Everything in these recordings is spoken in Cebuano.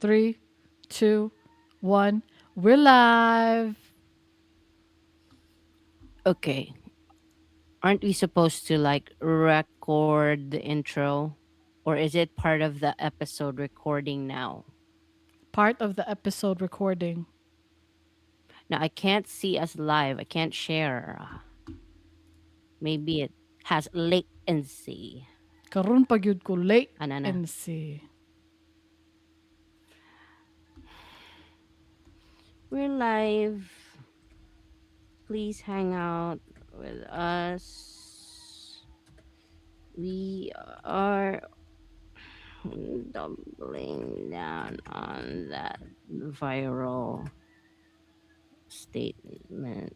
Three, two, one. We're live. Okay. Aren't we supposed to, like, record the intro? Or is it part of the episode recording now? Part of the episode recording. Now, I can't see us live. I can't share. Maybe it has latency. Karon pa gyud ko late Ana na. And see. We're live. Please hang out with us. We are doubling down on that viral statement.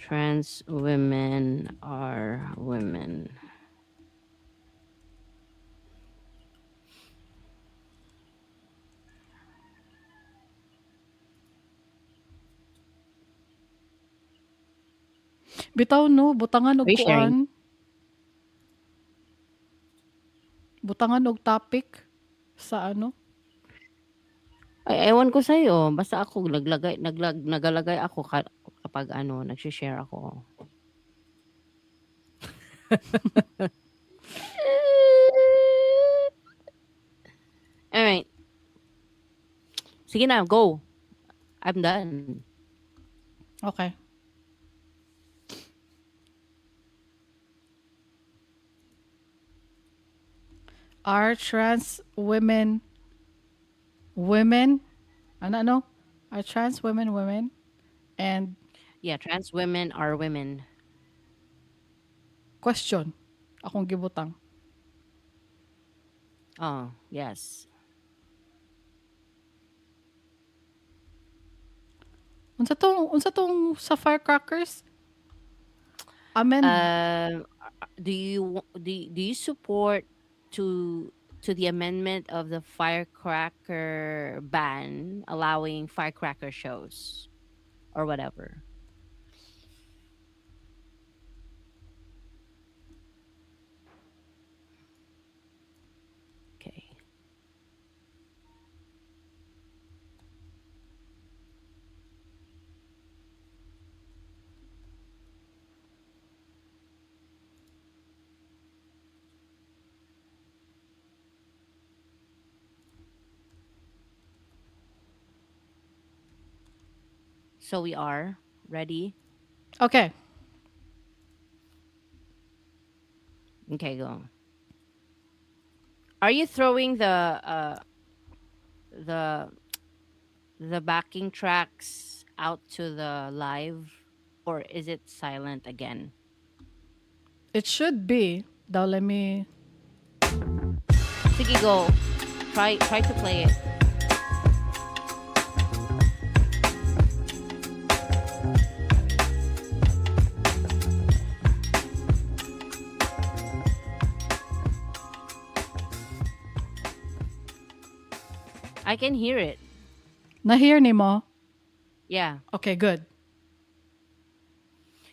Trans women are women. Bitaw no, butangan og Are you sharing? Kuan. Butangan og topic sa ano? Ay, ewan ko sa'yo. Basta ako naglagay nagalagay ako kapag ano, nagshi-share ako. Alright. Sige na, go. I'm done. Okay. Are trans women women? Ano ano? Are trans women women? And Yeah, trans women are women. Question. Akong gibutang. Oh, yes. Unsa tong sa firecrackers? Amen. Do you support to the amendment of the firecracker ban allowing firecracker shows or whatever? Okay. So we are ready. Okay. Okay, go. Are you throwing the backing tracks out to the live, or is it silent again? It should be. Daw, let me. Sige, go. Try to play it. I can hear it. Na-hear nimo? Yeah. Okay, good.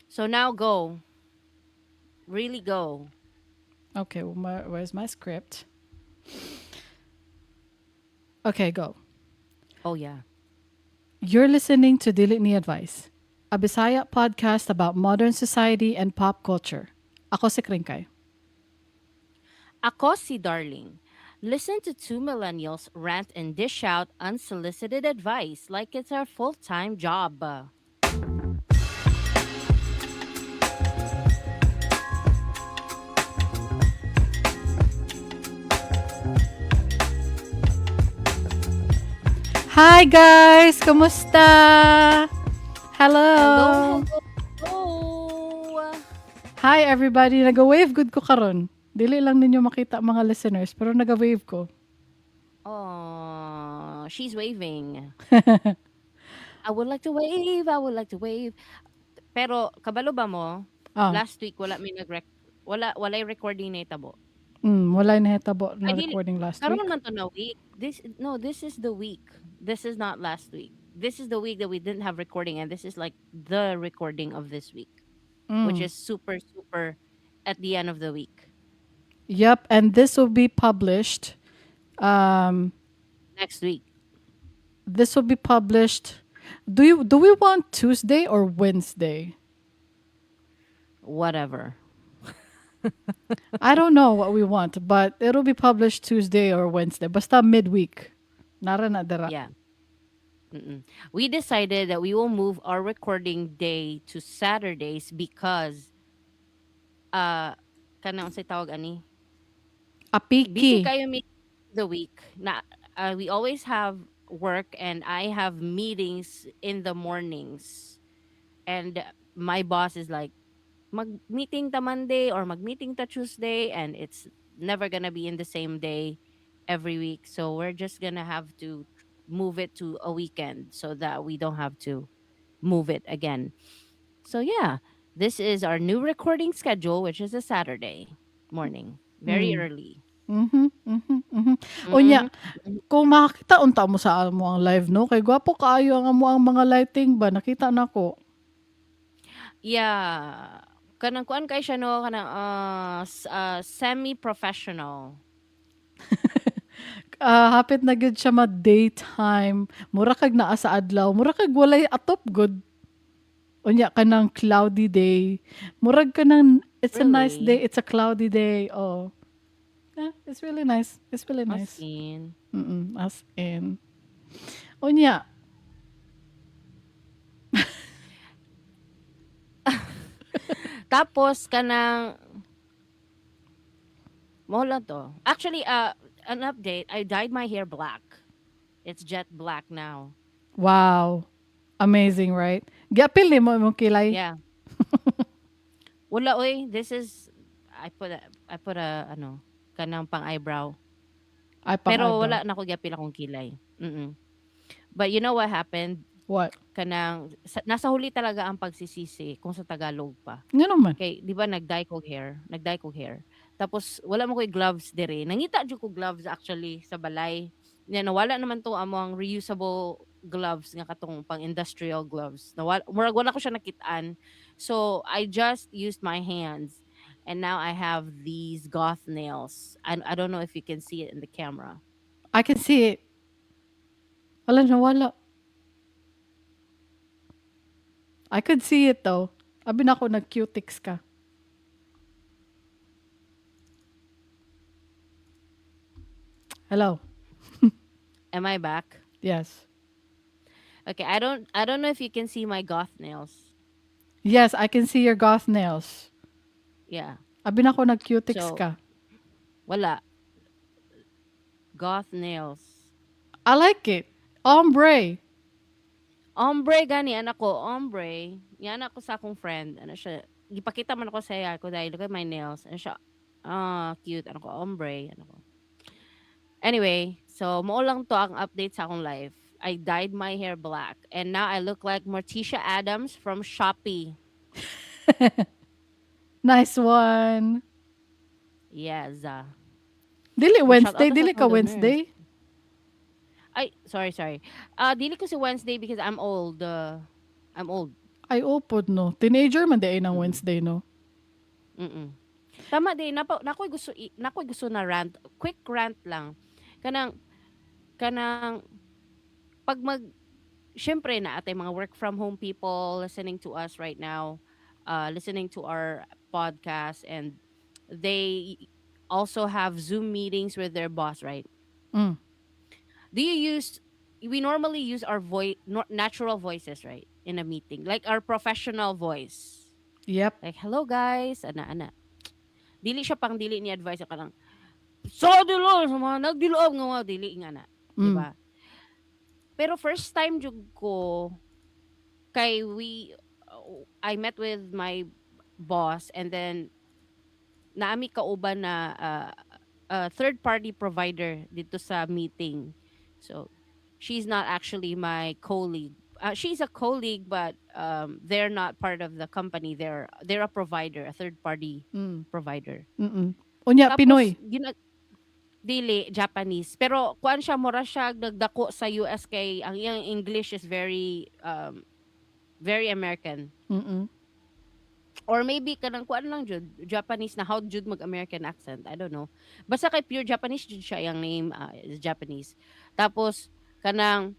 So now go. Really go. Okay, well, where's my script? Okay, go. Oh, yeah. You're listening to Dili Ni Advice, a Bisaya podcast about modern society and pop culture. Ako si Krinkay. Ako si Darling. Listen to two millennials rant and dish out unsolicited advice like it's our full-time job. Hi guys! Kumusta? Hello! Hello, hello, hello! Hi everybody! Nag-wave good ko karon. Dili lang ninyo makita mga listeners, pero nag-wave ko. Oh, she's waving. I would like to wave, I would like to wave. Pero kabalo ba mo? Last week wala may nag-rec, wala walay recording na itabo. Wala na hitabo na Ay, dili, recording last karon week. Man to na week. This, no, this is the week. This is not last week. This is the week that we didn't have recording, and this is like the recording of this week, which is super, super at the end of the week. Yep, and this will be published Next week. This will be published. Do we want Tuesday or Wednesday? Whatever. I don't know what we want, but it'll be published Tuesday or Wednesday. Basta midweek. Nara na dira. Yeah. We decided that we will move our recording day to Saturdays because kana, unsay tawag ani? Busy Apiki. kayo mi the week. Na we always have work and I have meetings in the mornings. And my boss is like, "Mag-meeting ta Monday or mag-meeting ta Tuesday," and it's never gonna be in the same day every week. So we're just gonna have to move it to a weekend so that we don't have to move it again. So yeah, this is our new recording schedule, which is a Saturday morning, very early. Unya, kung makakita unta mo sa amoang live, no, kay gwapo kaayo ang amoang mga lighting ba, nakita nako. Yeah. Kanang kuan kay siya, no, kanang semi-professional. Ah, hapit na gyud siya ma daytime. Mura kag naa sa adlaw, mura kag walay atop gud. Unya kanang cloudy day. Murag kanang it's a nice Really? day, it's a cloudy day. Oh. Yeah, it's really nice. It's really As nice. in. As in. Unya, Tapos kanang mao lang to. Actually, an update, I dyed my hair black. It's jet black now. Wow. Amazing, right? Giapil nimo imong kilay? Yeah. Wala oy, this is I put a ano, kanang pang eyebrow. Ay, pang Pero eyebrow. wala na ko giapil akong kilay. But you know what happened? What? Kanang nasa huli talaga ang pagsisisi kung sa Tagalog pa. Ngano man? Kay di ba nag-dye kog hair, nag-dye kog hair. Tapos wala man ko'y gloves diri. Nangita jud ko gloves actually sa balay. Nya nawala naman to among reusable gloves nga katong pang industrial gloves. Nawala, murag wala ko siya nakit-an. So I just used my hands and now I have these goth nails. I don't know if you can see it in the camera. I can see it. Wala na wala. I could see it though. Abi na ako nag-cutics ka. Hello. Am I back? Yes. Okay, I don't know if you can see my goth nails. Yes, I can see your goth nails. Yeah. Abi na ako nag-cutics So ka. Wala. Goth nails. I like it. Ombre. Ombre gani anak ko, ombre. Yan ako sa akong friend. Ano siya, gipakita man ako sa iya ko dahil look at my nails. Ano siya, ah, cute. Ano ko, ombre. Ano ko. Anyway, so mao lang to ang update sa akong life. I dyed my hair black and now I look like Morticia Addams from Shopee. Nice one. Yes. Dili Shout Wednesday, out to dili sa ka akong donors. Wednesday? Ay, sorry, sorry. Dili ko si Wednesday because I'm old. I'm old. Ay, opod no. Teenager man di ay ng Wednesday, no? Tama di, nakoy gusto na rant. Quick rant lang. Kanang pag mag syempre na atay mga work from home people listening to us right now, listening to our podcast, and they also have Zoom meetings with their boss, right? Mm. Do you use we normally use our voice, natural voices, right? In a meeting, like our professional voice. Yep. Like, "Hello guys," ana ana. Dili siya pang dili ni advice ka lang. So dilo sa mga nagdilob nga mga dili nga na, di ba? Pero first time jud ko kay we I met with my boss and then naami kauban na third party provider dito sa meeting. So she's not actually my colleague. She's a colleague, but they're not part of the company. They're a provider, a third party provider. Unya, Tapos, Pinoy. Dili Japanese. Pero kuan siya, mura siya nagdako sa US kay ang iyang English is very very American. Or maybe kanang kuan lang jud, Japanese na how jud mag-American accent, I don't know. Basta kay pure Japanese jud siya, yang name is Japanese. Tapos kanang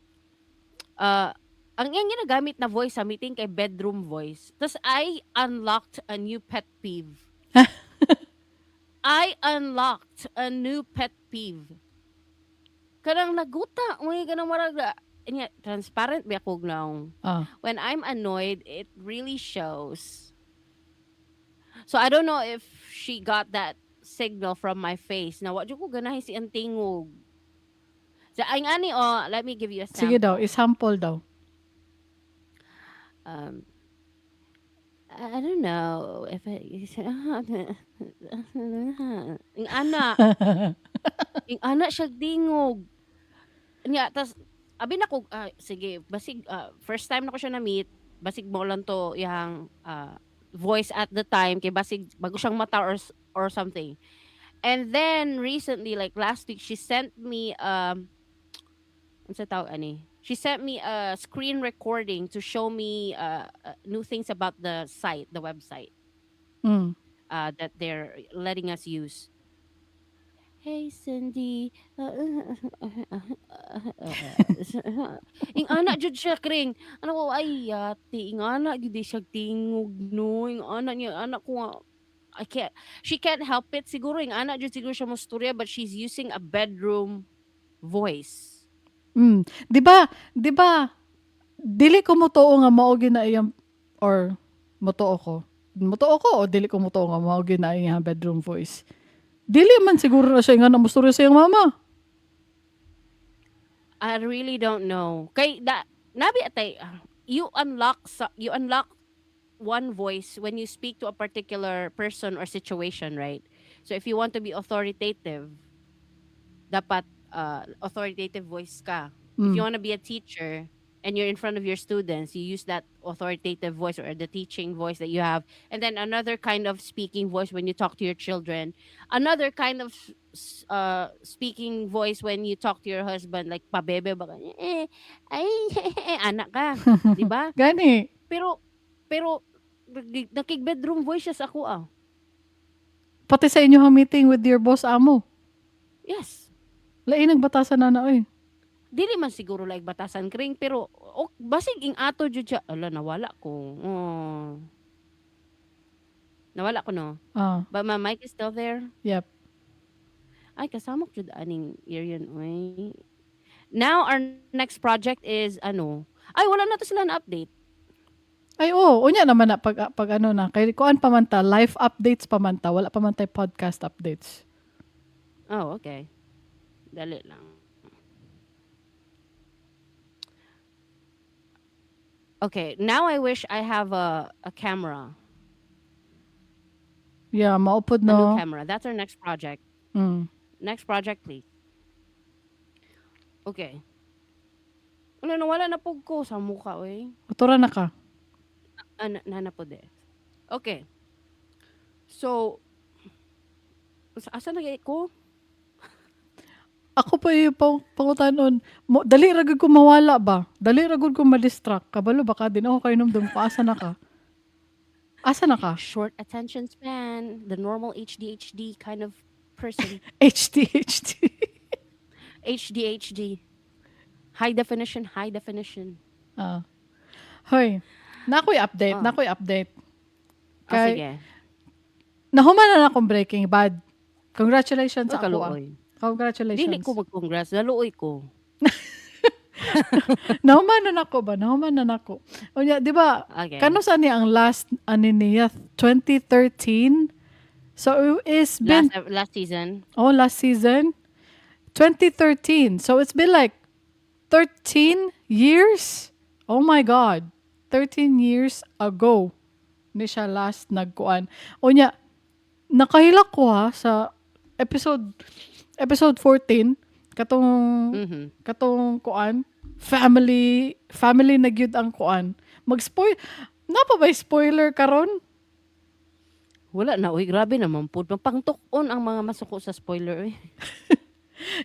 ang iyang ginagamit na voice sa meeting kay bedroom voice. Tapos I unlocked a new pet peeve. I unlocked a new pet peeve. Kanang naguta, uy, kanang marag nya transparent ba ko now. When I'm annoyed, it really shows. So I don't know if she got that signal from my face na wa jud ko ganahi sa iyang tingog. So ay ani oh, let me give you a sample. Sige daw, i-sample daw. I don't know if it ing ana. Ing ana siya tingog. Nya tas abi na ko, ah, sige, basig first time na ko siya na-meet, basig mo lang to iyang voice at the time kay basig bago siyang mata or something. And then recently, like last week, she sent me unsa tawag ani? She sent me a screen recording to show me new things about the site, the website that they're letting us use. "Hey Cindy." Ing ana jud siya kring. Ano ko ay yati ing ana gyud di siya tingog no. Ing ana niya ana ko nga I can't she can't help it siguro, ing ana jud siguro siya mostorya, but she's using a bedroom voice. 'Di ba dili ko motuo nga mao gyud na iyang or motuo ko. Motuo ko o dili ko motuo nga mao gyud na iyang bedroom voice. Dili man siguro na siya nga mostorya sa iyang mama. I really don't know. Kay da nabi atay you unlock one voice when you speak to a particular person or situation, right? So if you want to be authoritative, dapat authoritative voice ka. If you want to be a teacher and you're in front of your students, you use that authoritative voice or the teaching voice that you have. And then another kind of speaking voice when you talk to your children. Another kind of speaking voice when you talk to your husband, like pabebe ba ka, eh, ay, anak ka, 'di ba? Gani. Pero nakig-bedroom voice siya sa ako ah. Pati sa inyong meeting with your boss amo. Yes. Lain nagbatasan na na oy. Dili man siguro like batasan kring pero ok, basig ing ato jud siya. Ala, nawala ko. Oh. Nawala ko no. But my mic is still there. Yep. Ay, kasamok jud aning area oy. Now our next project is ano. Ay, wala na to sila na update. Ay oo, unya naman na pag ano na kay kuan pa man ta, life updates pa man ta, wala pa man tay podcast updates. Oh, okay. Dali lang. Okay, now I wish I have a camera. Yeah, maupod A new no. camera. That's our next project. Next project, please. Okay. Wala na, wala na pug ko sa mukha, oy. Utura na ka. Ah, na na po de. Okay. So, asa na ko? Ako pa yung pangutanon, mo, dali ra gud ko mawala ba? Dali ra gud ko ma-distract. Kabalo baka din ako kay numdum ko asa na ka? Asa na ka? Short attention span, the normal HDHD kind of person. HD HD. HDHD. High definition, high definition. Ah. Hoy, na ako'y update, na ako'y update. Ah, Kay, sige. Nahuman na akong Breaking Bad. Congratulations Uy, sa ako, ah. kaluoy. Congratulations. Dili ko mag-congrats, naluoy ko. Nahuman na nako ba? Nahuman na nako. Unya, di ba? Okay. Kano sa ni ang last ani niya 2013? So it's been Last season. Oh, last season. 2013. So it's been like 13 years. Oh my God. 13 years ago ni siya last nagkuan. Unya, nakahilak ko ha sa episode 14 katong katong kuan family na gyud ang kuan. Mag-spoil na pa ba spoiler karon? Wala na, uy, grabe naman pud. Pangtuk-on ang mga masuko sa spoiler, uy.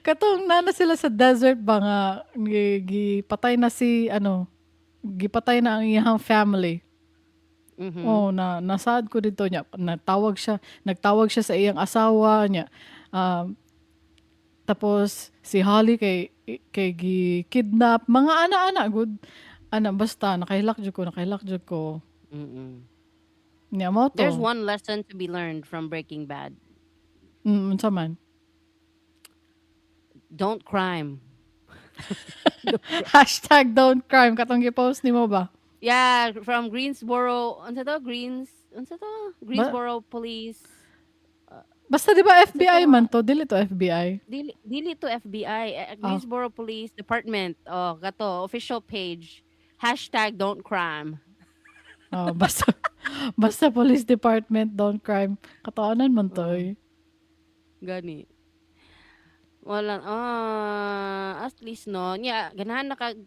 Katong nana sila sa desert ba nga gipatay na si ano, gipatay na ang iyang family. Oh, na nasad ko dito niya. Nagtawag siya sa iyang asawa niya. Tapos si Holly kay gi-kidnap, mga ana-ana gud. Ana basta nakahilak jud ko, nakahilak jud ko. Nya mao to. There's one lesson to be learned from Breaking Bad. Unsa man? Don't crime. #Don'tCrime katong gi-post nimo ba? Yeah, from Greensboro. Unsa to? Greens, unsa to? Greensboro Police. Basta di ba Unsa FBI to? Man to, dili to FBI. Dili, dili to FBI. Eh, Greensboro Police Department. Oh, kato official page. #Don'tCrime. Oh, basta police department, don't crime. Katuonan man to eh. Gani. Wala, at least no. Yeah, ganahan na ka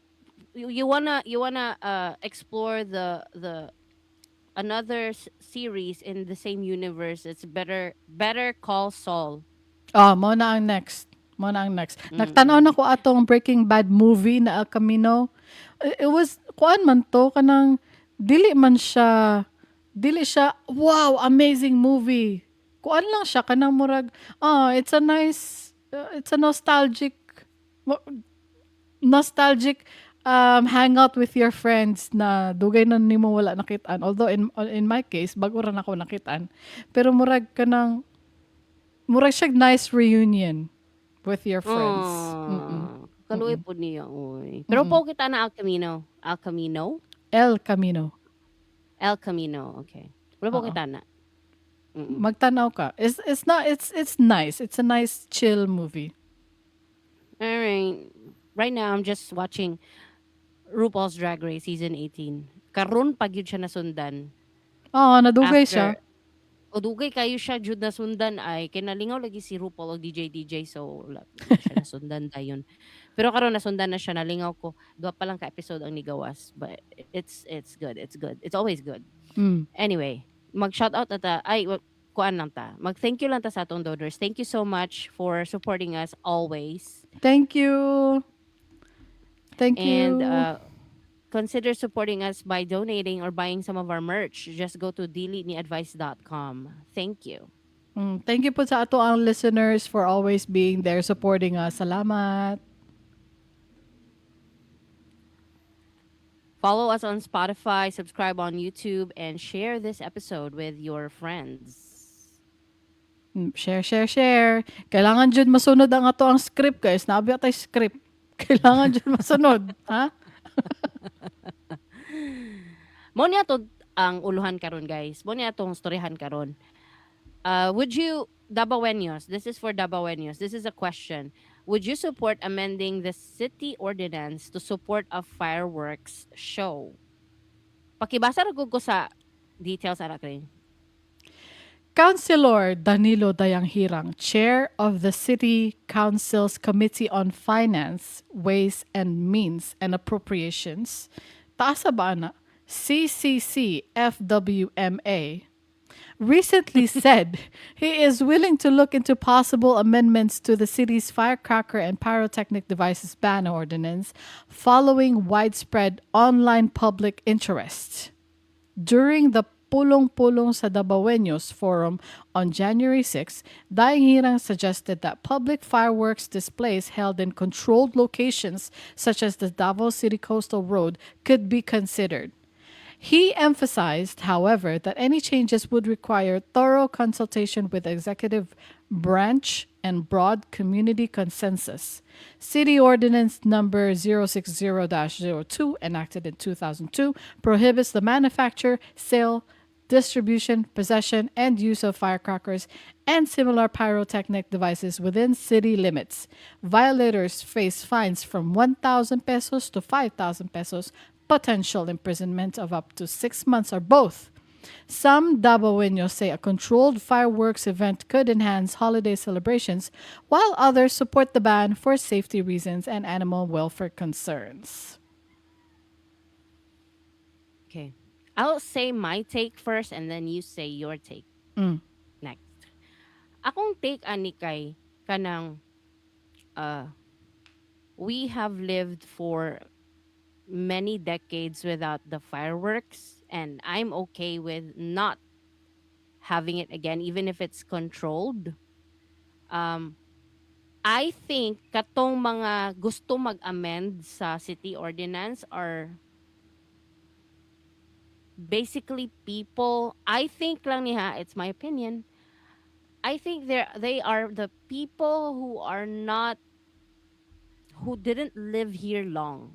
you wanna explore the another series in the same universe. It's Better Call Saul. Ah, mao na ang next. Mao na ang next. Nagtan-aw na ko atong Breaking Bad movie na El Camino. It was kuan man to, kanang dili siya wow, amazing movie. Kuan lang siya, kanang murag it's a nostalgic hangout with your friends na dugay na nimo wala nakitaan. Although in my case, bago ra nako nakitaan. Pero murag kanang murag siya nice reunion with your friends. Aw, kaluoy pod niya oy. Pero po kita na El Camino. El Camino? El Camino. El Camino, okay. Wala po Oo. Kita na. Magtanaw ka. It's not it's nice. It's a nice chill movie. All right. Right now I'm just watching RuPaul's Drag Race season 18. Karon pa gyud siya nasundan. Oo, nadugay siya. After o dugay kayo siya jud nasundan ay kinalingaw lagi si RuPaul og DJ DJ, so wala wala siya nasundan dayon. Pero karon nasundan na siya, nalingaw ko. Duha pa lang ka episode ang nigawas, but it's good. It's good. It's always good. Anyway, mag shout out na ta ay kuan lang ta. Mag thank you lang ta sa atong donors. Thank you so much for supporting us always. Thank you. Thank And you. Consider supporting us by donating or buying some of our merch. Just go to diliniadvice.com. Thank you. Thank you po sa ato ang listeners for always being there supporting us. Salamat. Follow us on Spotify, subscribe on YouTube, and share this episode with your friends. Share, share, share. Kailangan jud masunod ang ato ang script, guys. Naa ba tay script. Kailangan jud masunod. Ha? Mao ni ato ang uluhan karon, guys. Mao ni atong storyahan karon. Would you, Dabawenyos, this is for Dabawenyos. This is a question. Would you support amending the city ordinance to support a fireworks show? Pakibasa ra gud ko sa details ara kay. Councilor Danilo Dayanghirang, chair of the City Council's Committee on Finance, Ways and Means and Appropriations, taasa ba na? CCC FWMA, recently said he is willing to look into possible amendments to the city's firecracker and pyrotechnic devices ban ordinance following widespread online public interest. During the Pulong-Pulong sa Dabawenyos Forum on January 6, Dayanghirang suggested that public fireworks displays held in controlled locations such as the Davao City Coastal Road could be considered. He emphasized, however, that any changes would require thorough consultation with the executive branch and broad community consensus. City Ordinance Number 060-02, enacted in 2002, prohibits the manufacture, sale, distribution, possession, and use of firecrackers and similar pyrotechnic devices within city limits. Violators face fines from 1,000 pesos to 5,000 pesos, potential imprisonment of up to 6 months, or both. Some Dabawenyos say a controlled fireworks event could enhance holiday celebrations, while others support the ban for safety reasons and animal welfare concerns. Okay. I'll say my take first and then you say your take next. Akong take ani kay kanang we have lived for many decades without the fireworks. And I'm okay with not having it again, even if it's controlled. I think katong mga gusto mag-amend sa city ordinance are basically people, I think lang niya, it's my opinion. I think they are the people who are not who didn't live here long.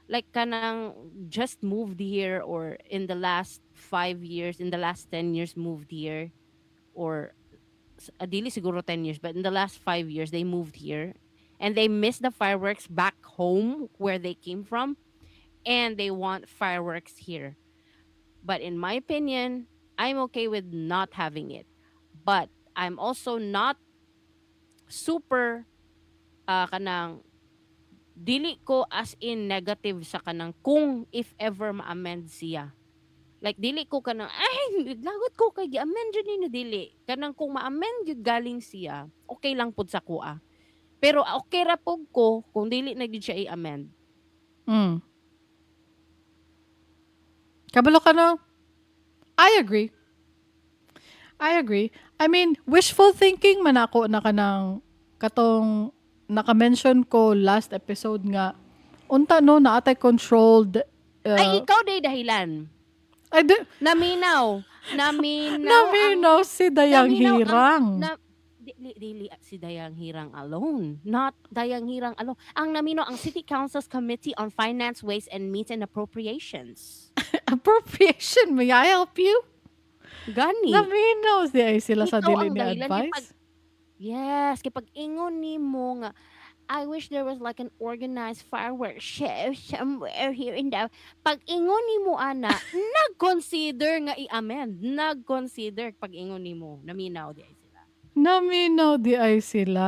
Like kanang just moved here or in the last 5 years, in the last 10 years moved here or dili siguro 10 years, but in the last 5 years they moved here and they miss the fireworks back home where they came from and they want fireworks here. But in my opinion, I'm okay with not having it. But I'm also not super kanang dili ko as in negative sa kanang kung if ever ma-amend siya. Like dili ko kanang ay lagot ko kay gi-amend jud ninyo, dili. Kanang kung ma-amend gyud galing siya, okay lang pud sa akoa. Pero okay ra pud ko kung dili na gyud siya i-amend. Kabalo ka, no? I agree. I agree. I mean, wishful thinking man ako na kanang katong naka-mention ko last episode nga unta no naa tay controlled Ay, ikaw day dahilan. Ay, di, Naminaw. Naminaw. Naminaw si Dayang naminaw Hirang. Na, dili, dili si Dayang Hirang alone. Not Dayang Hirang alone. Ang naminaw ang City Council's Committee on Finance, Ways and Means and Appropriations. Appropriation, may I help you? Gani. Naminaw si ay sila sa Ikaw dili ang ni dahilan kay advice. Yes, kay pag ingon nimo nga I wish there was like an organized fireworks show somewhere here in the pag ingon nimo ana, nag-consider nga i-amend, nag-consider pag ingon nimo, naminaw di ay sila. Naminaw di ay sila.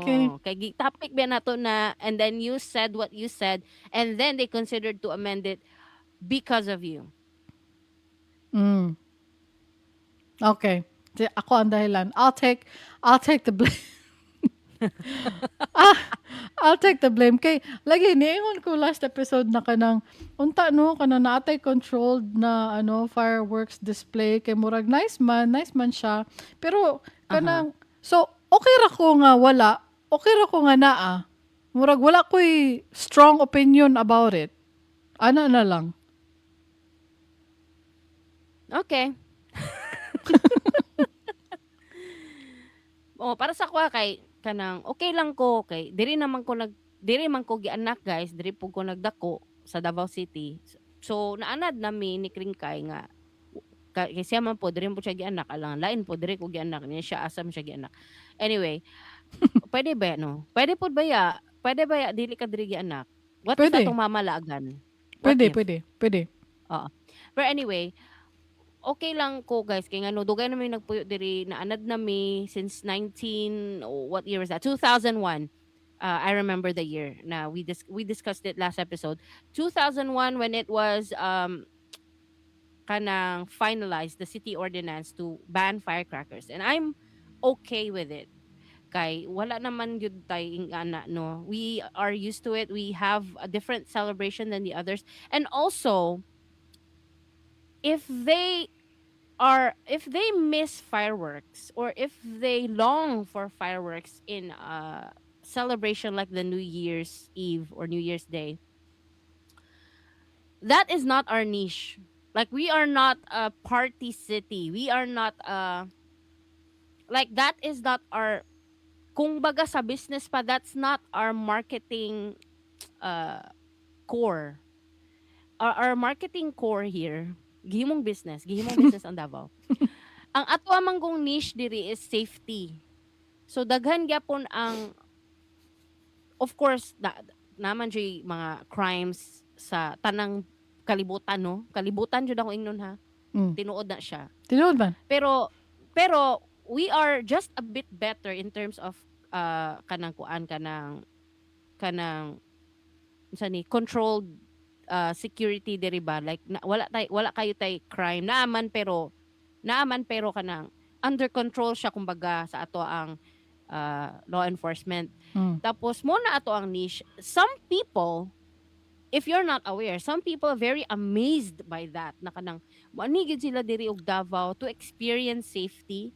Okay. Oo. Kay topic ba nato na and then you said what you said and then they considered to amend it because of you. Okay. Ako ang dahilan. I'll take the blame. Ah, I'll take the blame kay lagi niingon ko last episode na kanang unta no kanang naa tay controlled na ano fireworks display kay murag nice man siya, pero kanang so okay ra ko nga wala, okay ra ko nga naa, murag wala ko'y strong opinion about it, ana na lang. Okay. Oh, para sa akoa kay kanang okay lang ko kay diri man ko gianak, guys, diri pud ko nagdako sa Davao City. So naanad nami ni Kringkay nga kay siya man po diri po siya gianak, alang lain po diri ko gianak niya siya, asa man siya gianak. Anyway, pwede ba no? Pwede pud ba ya? Pwede ba ya dili ka diri gianak? What if Pwede. atong mama laagan? What Pwede. If? Pwede, pwede. But anyway, okay lang ko, guys, kay ngano dugay na mi nagpuyo diri, naanad na mi since 19, oh, what year was that? 2001. I remember the year na we discussed it last episode. 2001 when it was kanang finalized the city ordinance to ban firecrackers and I'm okay with it. Kay wala naman gyud tay ingana, no. We are used to it. We have a different celebration than the others. And also if they miss fireworks or if they long for fireworks in a celebration like the New Year's Eve or New Year's Day, that is not our niche. Like we are not a party city. We are not a like that is not our kung baga sa business pa, that's not our marketing core. Our marketing core here, gihimong business ang Davao. Ang ato amang kong niche diri is safety. So daghan gyapon ang of course naman jud mga crimes sa tanang kalibutan, no. Kalibutan jud ako ingnon ha. Tinuod na siya. Tinuod man. Pero we are just a bit better in terms of kanang kuan kanang unsa ni controlled security diri ba, like na, wala kayo tay crime naaman pero kanang under control siya kumbaga sa ato ang law enforcement. Tapos mo na ato ang niche. Some people If you're not aware, some people are very amazed by that na kanang moanhi gyud sila diri og Davao to experience safety,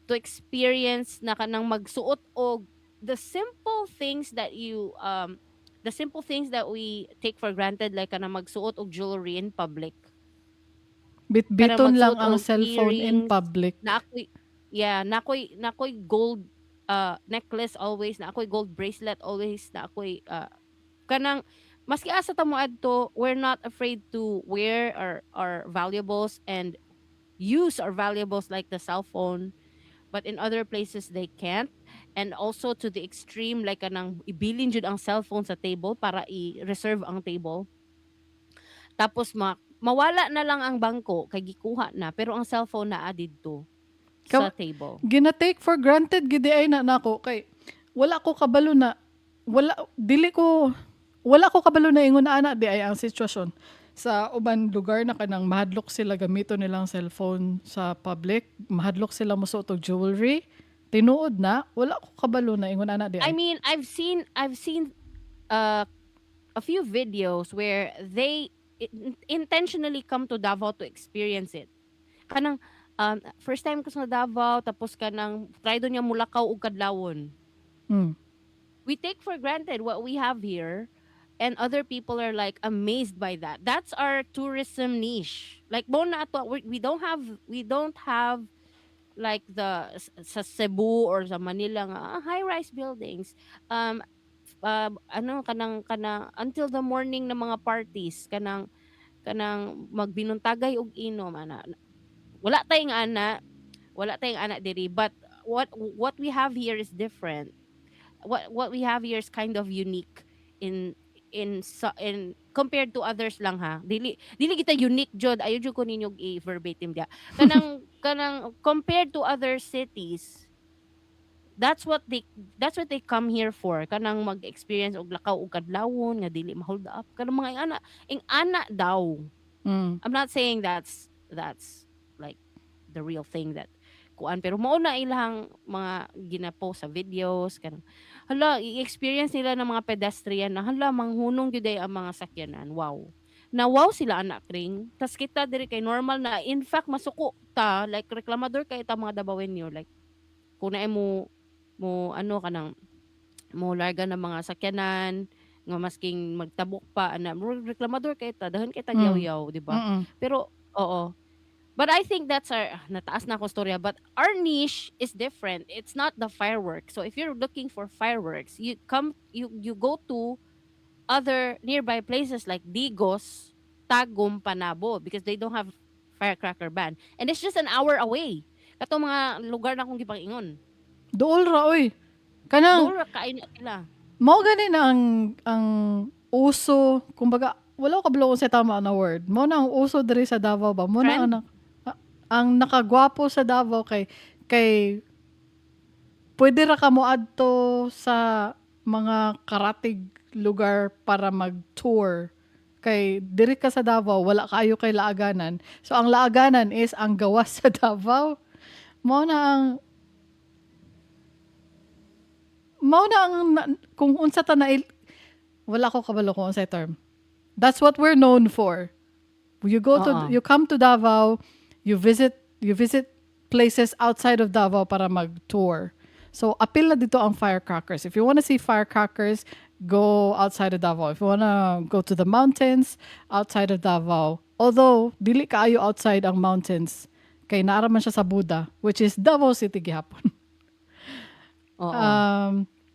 to experience na kanang magsuot og the simple things that we take for granted, like kanang magsuot og jewelry in public. Kanang Bitbiton lang magsuot ang og cellphone in earrings public. na ako'y, yeah, na ako'y gold necklace always, na ako'y gold bracelet always, na ako'y kanang maski asa ta moadto, we're not afraid to wear our valuables and use our valuables like the cell phone, but in other places they can't. And also to the extreme, like kanang ibilin jud ang cellphone sa table para i-reserve ang table, tapos mawala na lang ang bangko kay gikuha na, pero ang cellphone naa didto sa table. Gina-take for granted gid ay na nako kay wala ko kabalo na wala dili ko wala ko kabalo na ingon ana di ay ang sitwasyon sa uban lugar na kanang mahadlok sila gamiton nilang cellphone sa public, mahadlok sila mosuot og jewelry. Tinuod na wala ko kabalo na ingon ana di I ay. mean, I've seen a few videos where they intentionally come to Davao to experience it. Kanang first time ko sa Davao, tapos kanang try do niya mulakaw og kadlawon. We take for granted what we have here, and other people are like amazed by that. That's our tourism niche. Like mo na ato, we don't have like the sa Cebu or sa Manila nga high-rise buildings. Ano kanang until the morning na mga parties, kanang magbinuntagay og inom ana. Wala tayong ana, wala tayong ana diri, but what we have here is different. What we have here is kind of unique in compared to others lang ha. Dili kita unique jud, ayo jud ko ninyo i-verbatim dia. Kanang compared to other cities, that's what they come here for, kanang mag-experience og lakaw og kadlawon nga dili ma-hold up, kanang mga ing-ana ing-ana daw. I'm not saying that's like the real thing that kuan, pero mao na ilang mga gina-post sa videos, kanang hala, i-experience nila ng mga pedestrian na hala, manghunong gyud ay ang mga sakyanan. Wow, na wow sila ana, kring. Tas kita diri kay normal na. In fact, masuko ta, like reklamador kay ta mga Dabawenyo, like kung naay mo ano, kanang mo larga ng mga sakyanan nga masking magtabok pa ana, murag reklamador kay ta, daghan kay tag yaw-yaw, di ba? Pero oo. But I think that's our nataas na ako storya, but our niche is different. It's not the fireworks. So if you're looking for fireworks, you go to other nearby places like Digos, Tagum, Panabo because they don't have firecracker ban. And it's just an hour away. Katong mga lugar na akong gipang-ingon. Duol ra oy. Kanang Duol ra kaayo na sila. Mao gani na ang uso, kumbaga wala ko kabalo kung sa tama na word. Mao na ang uso diri sa Davao ba? Mao na Trend? ang nakagwapo sa Davao kay pwede ra ka moadto sa mga karatig lugar para mag-tour. Kay diri ka sa Davao, wala kaayo kay laaganan. So ang laaganan is ang gawas sa Davao. Mao na ang kung unsa ta na, wala ko kabalo kung unsay term. That's what we're known for. You go to Oo. You come to Davao, you visit places outside of Davao para mag-tour. So apil na dito ang firecrackers. If you want to see firecrackers, go outside of Davao. If you wanna go to the mountains, outside of Davao. Although dili kaayo outside ang mountains kay naa ra man siya sa Buda, which is Davao City gihapon. Oo.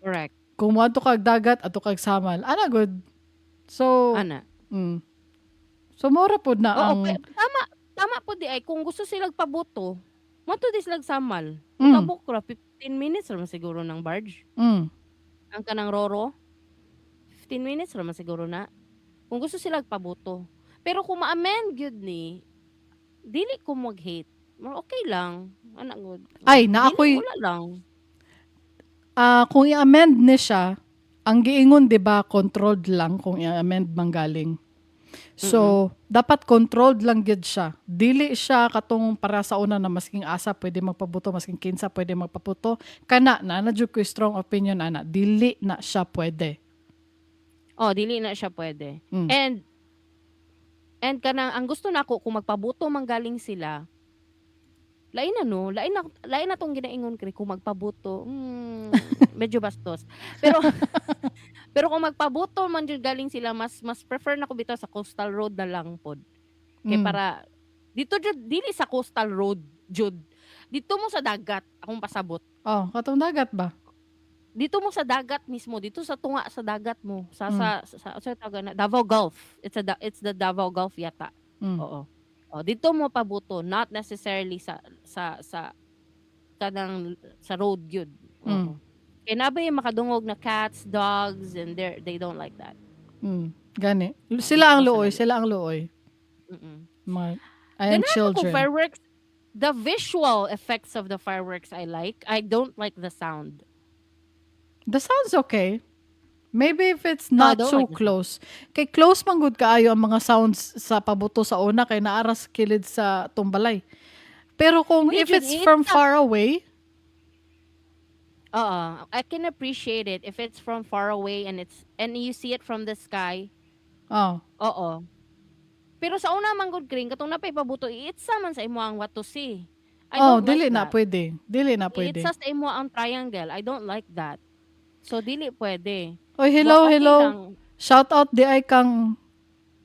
Correct. Kung moadto kag dagat, adto kag Samal. Ana good. So, Ana. So mora pod na Oo, ang tama tama po di ay kung gusto silang pabuto, moadto di silag Samal. Tabok ra, 15 minutes ra man siguro ng barge. Ang kanang Roro. 15 minutes ra man siguro na. Kung gusto sila pabuto. Pero kung ma-amend gyud ni, dili ko mag-hate. Okay lang. Ana gud. Ay, na Dili, ako'y wala lang. Ah, kung i-amend ni siya, ang giingon 'di ba controlled lang kung i-amend manggaling. So, dapat controlled lang gyud siya. Dili siya katong para sa una na masking asa pwede magpabuto, masking kinsa pwede magpabuto. Kana na jud ko'y strong opinion ana. Dili na siya pwede. Oh, dili na siya pwede. And kanang ang gusto nako, kung magpabuto man galing sila, lain na, no, lain na, lain na tong ginaingon kay kung magpabuto, medyo bastos. Pero kung magpabuto man jud galing sila, mas mas prefer nako bitaw sa coastal road na lang pod. Kay para dito jud, dili sa coastal road jud. Dito mo sa dagat akong pasabot. Oh, katong dagat ba? Dito mo sa dagat mismo, dito sa tunga sa dagat mo, sa sa tawag na Davao Gulf. It's the Davao Gulf yata. Oo. Oh, dito mo pabuto, not necessarily sa kanang sa road gyud. Oo. Kay naa bay makadungog na cats, dogs, and they don't like that. Gani. Sila ang luoy, Personally. Sila ang luoy. Mga I am Ganahan ako children. Fireworks, the visual effects of the fireworks I like. I don't like the sound. The sound's okay. Maybe if it's No, I not don't so like the sound. close. Kay close man gud kaayo ang mga sounds sa pabuto sa una kay naa ra sa kilid sa tumbalay. Pero kung Di if jud, it's from far away, Oo, I can appreciate it if it's from far away and you see it from the sky. Oo. Pero sa una man gud, Kring, katong napay pabuto, iitsa man sa imo ang what to see. I Oh, don't dili like na that. pwede. Dili na pwede. Iitsa sa imo ang triangle. I don't like that. So dili pwede. Oy, hello, But okay hello. lang. Shout out di ay kang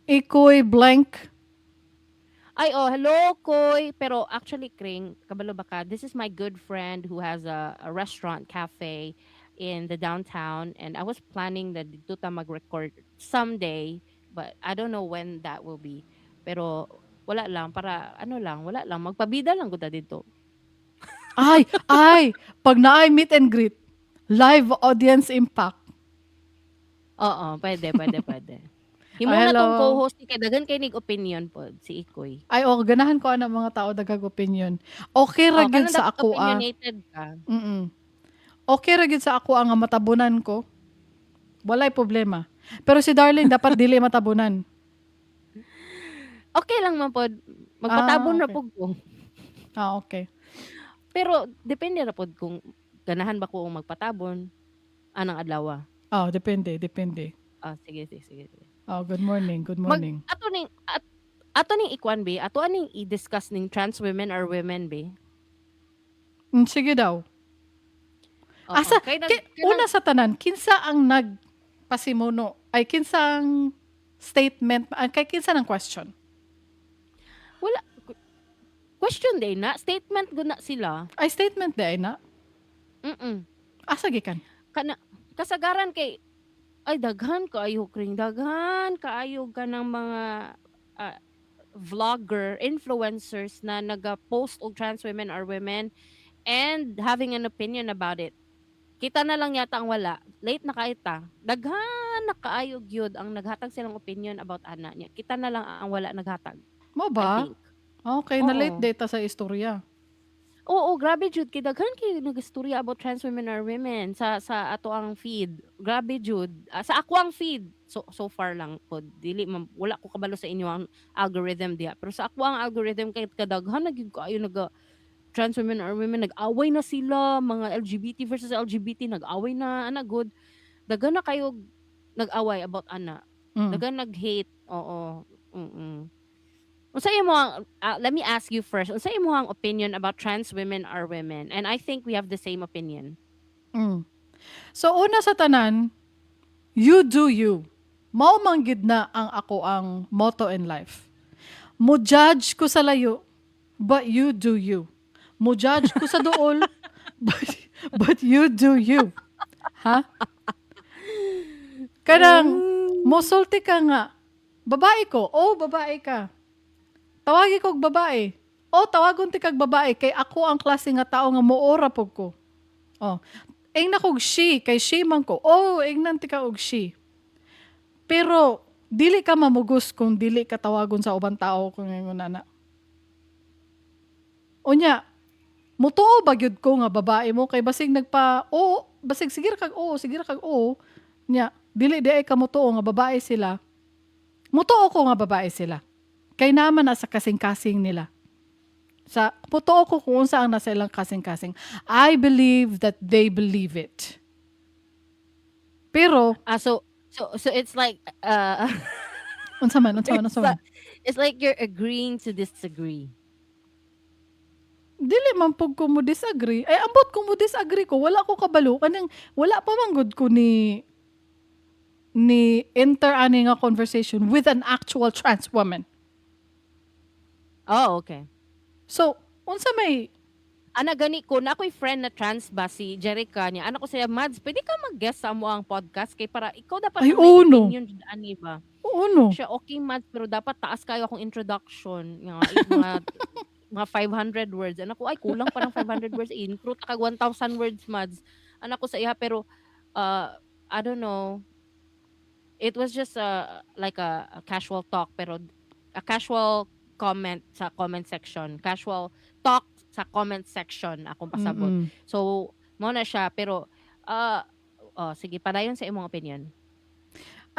Ikoy Blank. Ay, oh, hello, Koy. Pero actually, Kring, kabalo ba ka? This is my good friend who has a restaurant, cafe in the downtown. And I was planning that dito ta mag-record someday. But I don't know when that will be. Pero wala lang, para ano lang, wala lang. Magpabida lang ko ta dito. Ay, ay, pag naay meet and greet, live audience impact. Oo, pwede, pwede, pwede. Himo Oh, na tong hello. co-host ni kay daghan kay nig opinion pod si Ikoy. Ay, oh, ganahan ko ana mga tao daghag opinion. Okay ra Oh, gyud kanang sa dapat ako ah. opinionated ka. Okay ra gyud sa ako ang matabunan ko. Walay problema. Pero si Darling dapat dili matabunan. Okay lang man pod. Magpatabon ra pud ko. Ah, okay. Pero depende ra pod kung ganahan ba ko og magpatabon anang adlaw. Oh, depende, depende. Ah, sige, sige, sige, sige. Oh, good morning, good morning. Ato ning ikuan be, ato aning i-discuss ning trans women or women be. Sige daw. Oo. Asa, Kay una sa tanan, kinsa ang nagpasimuno? Ay, kinsa ang statement, ay, kay kinsa ng question? Wala. Question day na, statement gud na sila. Ay, statement day na? Asa gikan? Kana kasagaran kay ay daghan kaayo, Kring, daghan kaayo ka ng mga vlogger, influencers na naga-post og trans women or women and having an opinion about it. Kita na lang yata ang wala. Late na kaayo ta. Daghan na kaayo gyud ang naghatag silang opinion about ana niya. Kita na lang ang wala naghatag. Mo I ba? think. Okay, na late Oo. data sa istorya. Oo, grabe jud kay daghan kay nagistorya about trans women or women sa ato ang feed. Grabe jud. Ah, sa ako ang feed. So far lang pod. Dili man, wala ko kabalo sa inyo ang algorithm diha. Pero sa ako ang algorithm kay kadaghan na gyud kaayo naga trans women or women, nag-away na sila, mga LGBT versus LGBT nag-away na ana good. Daghan na kayo nag-away about ana. Daghan nag-hate. Oo. Unsa imo ang let me ask you first. Unsa imo ang opinion about trans women are women? And I think we have the same opinion. So una sa tanan, you do you. Mao man gid na ang ako ang motto in life. Mo judge ko sa layo, but you do you. Mo judge ko sa duol, but you do you. Ha? Kanang mosulti ka nga, babae ko, oh babae ka. Tawagi kog babae. Oh, tawagon ti kag babae kay ako ang klase nga tao nga muora pug ko. Oh. Ingna kog she kay she man ko. Oh, ingnan ti ka og she. Pero dili ka mamugos kung dili ka tawagon sa ubang tao kung ingon ana. Unya, mutuo ba gyud ko nga babae mo kay basig nagpa oo, basig sige ra kag oo, sige ra kag oo. Nya, dili di ay ka mutuo nga babae sila. Mutuo ko nga babae sila. Kay naman na sa kasing-kasing nila. Sa mutuo ko kung unsa ang nasa ilang kasing-kasing. I believe that they believe it. Pero Ah, so So it's like Unsa man, unsa man, it's unsa man? it's like you're agreeing to disagree. Dili man pud ko mo disagree. Ay, ambot ko mo disagree ko, wala ko kabalo kanang wala pa man gud ko ni enter ani nga conversation with an actual trans woman. Oh, okay. So, unsa may Ana gani ko na ako'y friend na trans ba, si Jerica niya. Ana ko siya, "Mads, pwede ka mag-guest sa amoang podcast kay para ikaw dapat Ay, ang may oo, no. opinion jud ani ba." Oo, no. Siya, "Okay, Mads, pero dapat taas kayo akong introduction nga mga 500 words." Ana ko, "Ay, kulang pa ng 500 words, intro ta kag 1,000 words, Mads." Ana ko sa iya, pero I don't know. It was just a like a casual talk, pero a casual comment sa comment section, casual talk sa comment section akong pasabot. So, mao na siya, pero oh, sige, padayon sa imong opinion.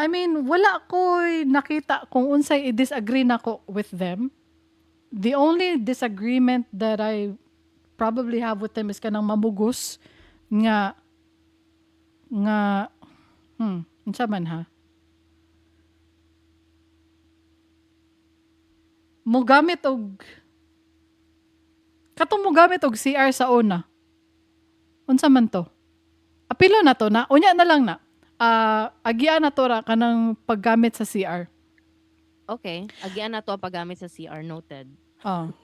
I mean, wala ko'y nakita kung unsay i-disagree nako with them. The only disagreement that I probably have with them is kanang mamugos nga unsa man ha? Mogamit og katong mogamit og CR sa una. Unsa man to? Apilo na to na. Unya na lang na. Agian na to ra kanang paggamit sa CR. Okay. Agian na to ang paggamit sa CR. Noted. Ah.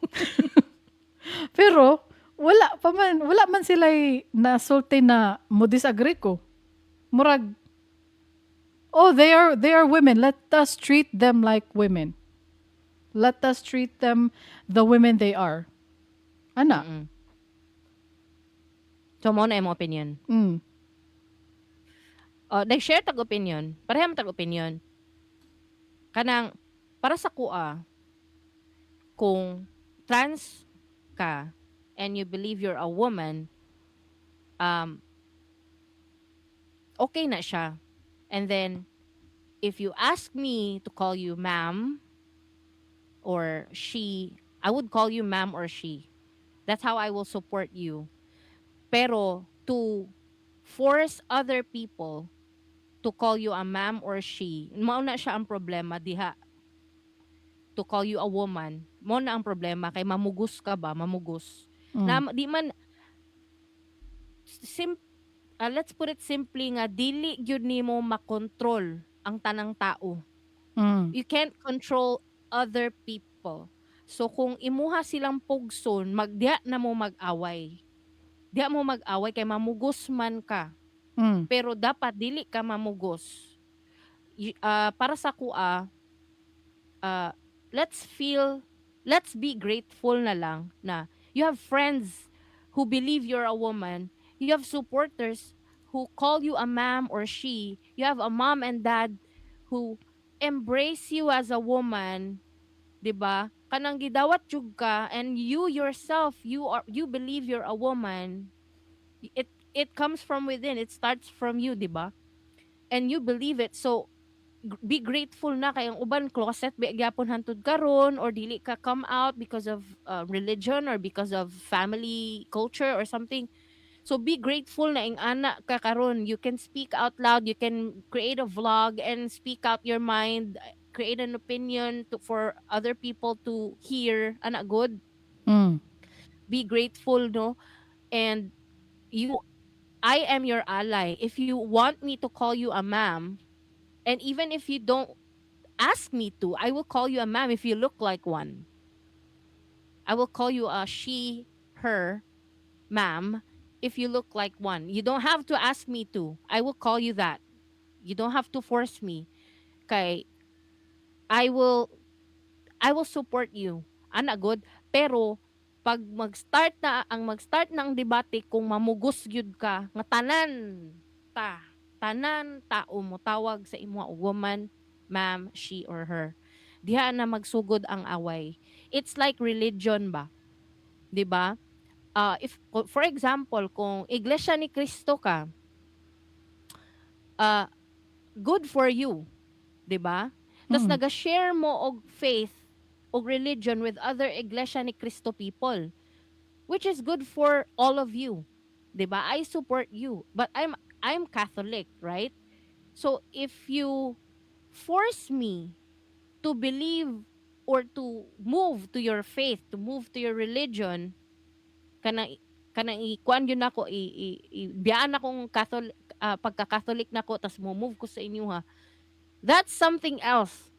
Pero wala pa man, wala man sila nasulti na mo disagree ko. Murag, oh, they are women. Let us treat them like women. Let us treat them the women they are. Ana. So, mao na imong opinion. Oh, nag-share tag opinion. Pareha man tag opinion. Kanang para sa kuha, kung trans ka and you believe you're a woman, okay na siya. And then if you ask me to call you ma'am or she, I would call you ma'am or she. That's how I will support you. Pero to force other people to call you a ma'am or she, mao na siya ang problema diha. To call you a woman, mao na ang problema kay mamugos ka ba, mamugos. Na di man sim let's put it simply nga dili gyud nimo makontrol ang tanang tao. You can't control other people. So kung imuha silang pugson, magdiha na mo mag-away. Diha mo mag-away kay mamugos man ka. Pero dapat dili ka mamugos. Para sa kuha, let's be grateful na lang na you have friends who believe you're a woman. You have supporters who call you a ma'am or she. You have a mom and dad who embrace you as a woman, 'di ba? Kanang gidawat jud ka, and you yourself, you believe you're a woman. It comes from within. It starts from you, 'di ba? And you believe it. So be grateful na kay ang uban closet ba gyapon hantud karon or dili ka come out because of religion or because of family culture or something. So be grateful na ing-ana ka karon. You can speak out loud, you can create a vlog and speak out your mind, create an opinion for other people to hear. Ana good. Be grateful, no? And you I am your ally. If you want me to call you a ma'am, and even if you don't ask me to, I will call you a ma'am if you look like one. I will call you a she, her, ma'am, if you look like one. You don't have to ask me to. I will call you that. You don't have to force me. Kay I will support you. Ana good. Pero pag mag-start na ang debate kung mamugos gyud ka nga tanan tao mo tawag sa imo og woman, ma'am, she or her. Diha na magsugod ang away. It's like religion ba? 'Di ba? If for example, kung Iglesia ni Cristo ka, good for you, 'di ba? Tas naga-share mo og faith og religion with other Iglesia ni Cristo people, which is good for all of you. 'Di ba? I support you, but I'm Catholic, right? So if you force me to believe or to move to your faith, to move to your religion, kanang ikuan yun ako, biyaan akong Catholic, pagka-Catholic nako, tas mo move ko sa inyo ha. That's something else.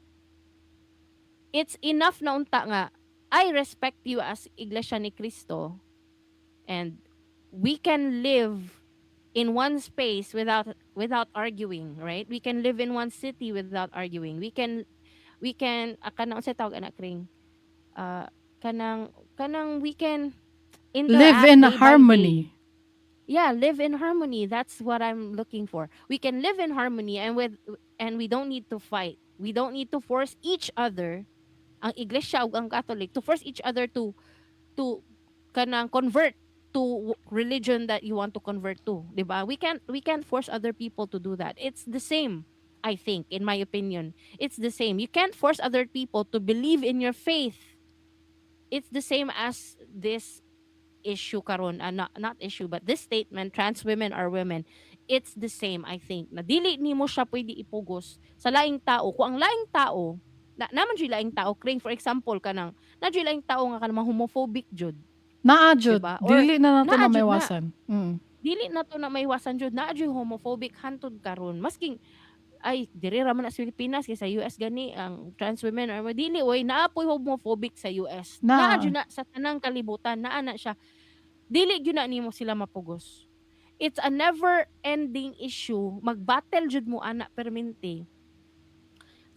It's enough na unta nga I respect you as Iglesia ni Cristo and we can live in one space without arguing, right? We can live in one city without arguing. We can kanang unsay tawag ana, Kring? Kanang we can Live interact in day by day. Harmony. Yeah, live in harmony. That's what I'm looking for. We can live in harmony and we don't need to fight. We don't need to force each other, ang Iglesia ug ang Catholic, to force each other to kanang convert to religion that you want to convert to, 'di ba? We can't force other people to do that. It's the same, I think, in my opinion. It's the same. You can't force other people to believe in your faith. It's the same as this issue karon, not issue but this statement, trans women are women. It's the same, I think, na dili nimo siya pwede ipugos sa laing tao kung ang laing tao na naman jud laing tao, Kring. For example, kanang na jud laing tao nga kanang homophobic jud. Naa jud. Diba? Or Dili na nato naa na jud na. maiwasan. Dili na to na maiwasan jud, naa jud homophobic hantod karon, masking ay diri ra man na sa Pilipinas kay sa US gani ang trans women or dili, oy, naa poy homophobic sa US. Naa. Naa jud na sa tanang kalibutan, naa na siya. Dili gyud na nimo sila mapugos. It's a never ending issue. Magbattle jud mo ana permente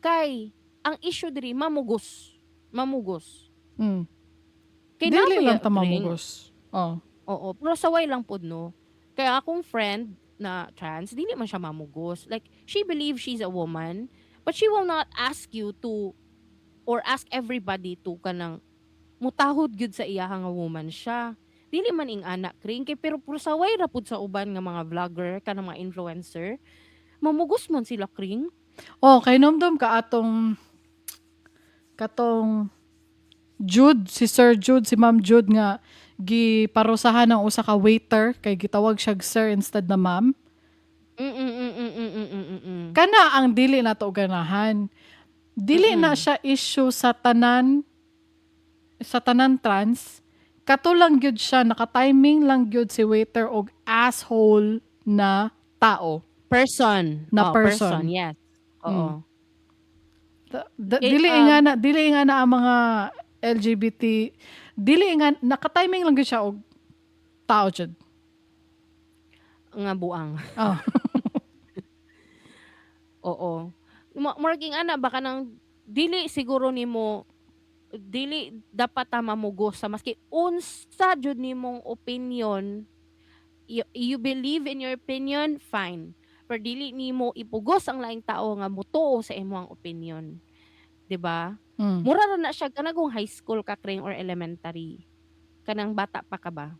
kay ang issue diri mamugos, mamugos. Kay Dili naa lang ta Kring. Mamugos. Oh. Oo, pero saway lang pod, no. Kaya akong friend na trans, dili man siya mamugos. Like, she believes she's a woman, but she will not ask you to or ask everybody to kanang mutahod gyud sa iya nga woman siya. Dili man ing ana, Kring, kay pero saway ra pud sa uban nga mga vlogger, kanang mga influencer. Mamugos man sila, Kring. Oh, kay nomdom ka atong katong Jude, si Sir Jude, si Ma'am Jude nga giparusahan ng usa ka waiter kay gitawag siya sir instead na ma'am. Kana ang dili nato ganahan. Dili na siya issue sa tanan trans. Kato lang gyud siya, naka-timing lang gyud si waiter og asshole na tao. Person. Na Oh, person. Person, yes. Oo. Eh, dili nga na ang mga LGBT, dili nga naka-timing lang gyud siya og tao jud. Nga buang. Oh. Oo. Murag ana baka nang dili siguro nimo, dili dapat ta mamugos sa maski unsa jud nimong opinion. You believe in your opinion, fine, pero dili nimo ipugos ang laing tao nga mutuo sa imong opinion, 'di ba? Mura ra na siya kanang kung high school ka, Kring, or elementary, kanang bata pa ka ba.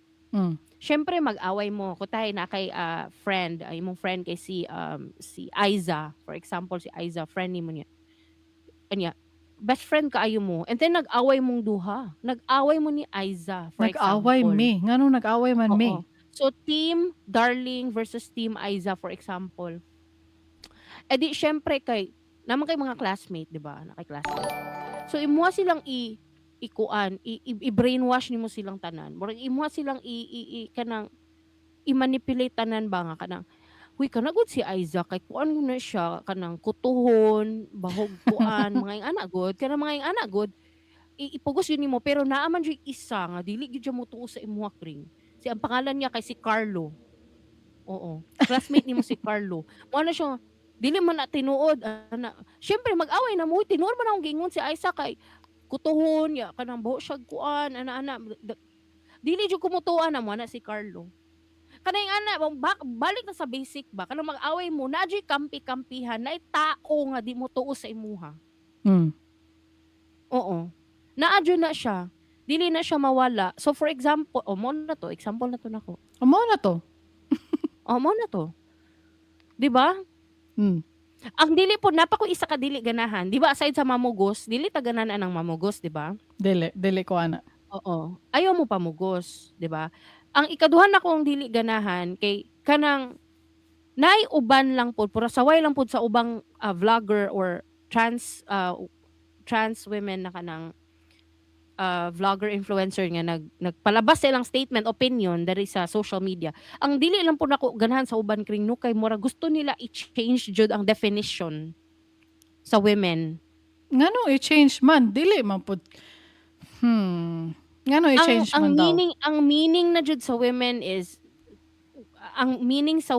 Syempre mag-away mo kutay na kay friend, ay imong friend kay si Aiza, for example, si Aiza, friend nimo niya. Anya, best friend kaayo mo and then nag-away mong duha, nag-away mo ni Aiza, for Nag-away example. mi. Nganong nag-away man mi? Oo. So team Darling versus team Aiza, for example. Eh di syempre kay naman kay mga classmate, di ba? Na kay classmate. So imuha silang i ikuan, i-brainwash nimo silang tanan. Murag imuha silang i kanang i-manipulate tanan ba nga kanang, "Huy, kana gud si Aiza kay kuan na siya, kanang kutuhon, bahog kuan," mga ing-ana gud, kanang mga ing-ana gud. Ipugos yun nimo, pero naa man jud isa nga dili gyud siya motuo sa imuha, Kring. Si ang pangalan niya kay si Carlo. Oo. Classmate nimo si Carlo. Mo na siya, dili man na tinuod ana. Syempre mag-away na mo, "Uy, tinuod man akong giingon si Aiza kay kutuhon ya, kanang buho siya kuan ana ana." Dili jud kumutuan na mo na si Carlo. Kanang ana balik na sa basic ba, kanang mag-away mo na jud kampi-kampihan na tao nga di mo tuo sa imuha. Oo. Naa jud na siya. Dili na siya mawala. So for example, oh, mo na to, example na to nako. Oh, mao na to. Oh, mo na to. 'Di ba? Ang dili po napa ko isa ka dili ganahan. 'Di ba aside sa mamugos, dili ta ganahan ang mamugos, 'di ba? Dili, dili ko ana. Oo. Ayaw mo pamugos, 'di ba? Ang ikaduha na kong dili ganahan kay kanang Naay uban lang pod, pura saway lang pod sa ubang vlogger or trans women na kanang vlogger influencer nga nagpalabas sa ilang statement, opinion diri sa social media. Ang dili lang po nako ganahan sa uban, Kring, no, kay mura gusto nila i-change jud ang definition sa women. Ngano i-change man? Dili man pud. Ngano Ang i-change ang man daw? Meaning na jud sa women is ang meaning sa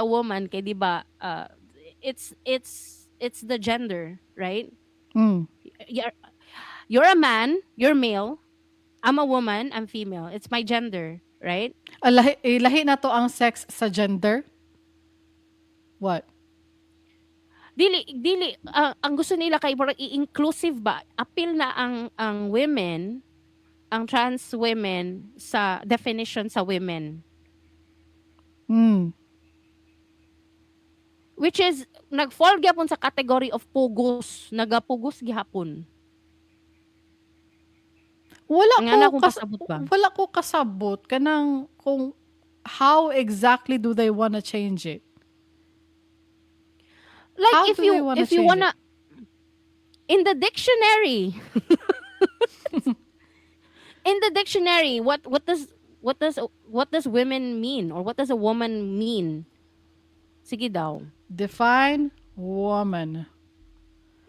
woman kay, di ba, it's the gender, right? Mm. You're a man, you're male. I'm a woman, I'm female. It's my gender, right? Ah, lahi na to ang sex sa gender? What? Dili ang gusto nila kay murag i-inclusive ba? Apil na ang women, ang trans women sa definition sa women. Which is nag-fall gyapon sa category of pugos, nagapugos gihapon. Wala Ang ko ana akong pasabot ba? Wala ko kasabot kanang kung how exactly do they wanna change it? Like How if do you they wanna if you change wanna in the dictionary, what does women mean or what does a woman mean? Sige daw. Define woman.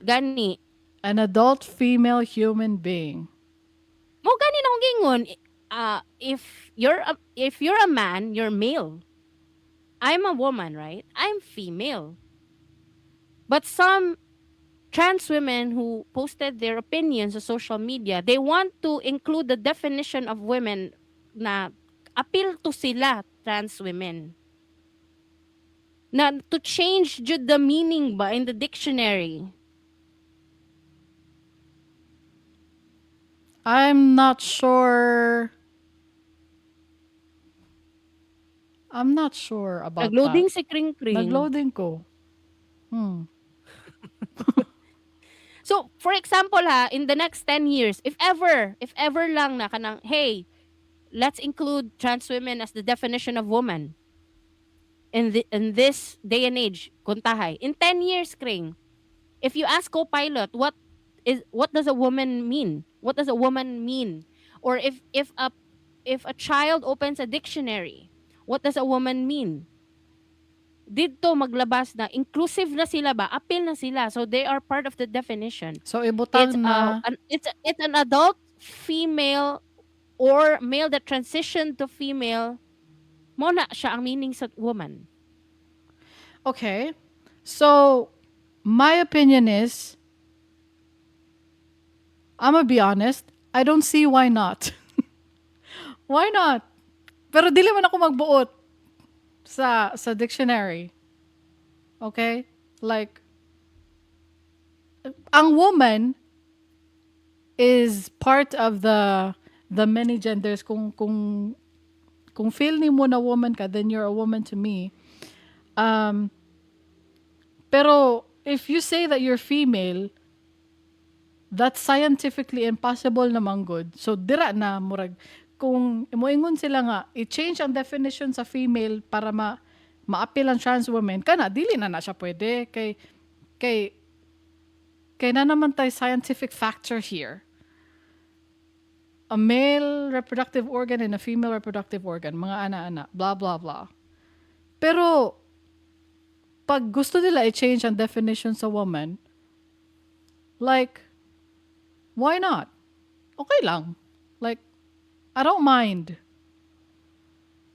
Gani. An adult female human being. Mo gani na akong gingon, if you're a man, you're male. I'm a woman, right? I'm female. But some trans women who posted their opinions on social media, they want to include the definition of women na appeal to sila, trans women. Na to change jud the meaning ba in the dictionary. I'm not sure. I'm not sure about Nagloading that. si Kring Kring. Nagloading ko. So, for example ha, in the next 10 years, if ever lang na kanang, "Hey, let's include trans women as the definition of woman." In this day and age, kuntahay. In 10 years, Kring, if you ask Copilot, what does a woman mean? What does a woman mean? Or if a child opens a dictionary, what does a woman mean? Didto maglabas na inclusive na sila ba? Appeal na sila. So they are part of the definition. So ibutang It's na it's an adult female or male that transitioned to female. Mo na siya ang meaning sa woman. Okay. So my opinion is, I'm gonna be honest, I don't see why not. Why not? Pero dili man ako magbuot sa dictionary. Okay? Like, ang woman is part of the many genders. Kung feel nimo na woman ka, then you're a woman to me. Pero if you say that you're female, that's scientifically impossible naman good. So dira na murag kung moingon sila nga i-change ang definition sa female para ma maapil ang trans women kana, dili na na siya pwede kay na naman tay scientific factor here. A male reproductive organ and a female reproductive organ, mga ana-ana, blah blah blah. Pero pag gusto nila i-change ang definition sa woman, like, why not? Okay lang. Like, I don't mind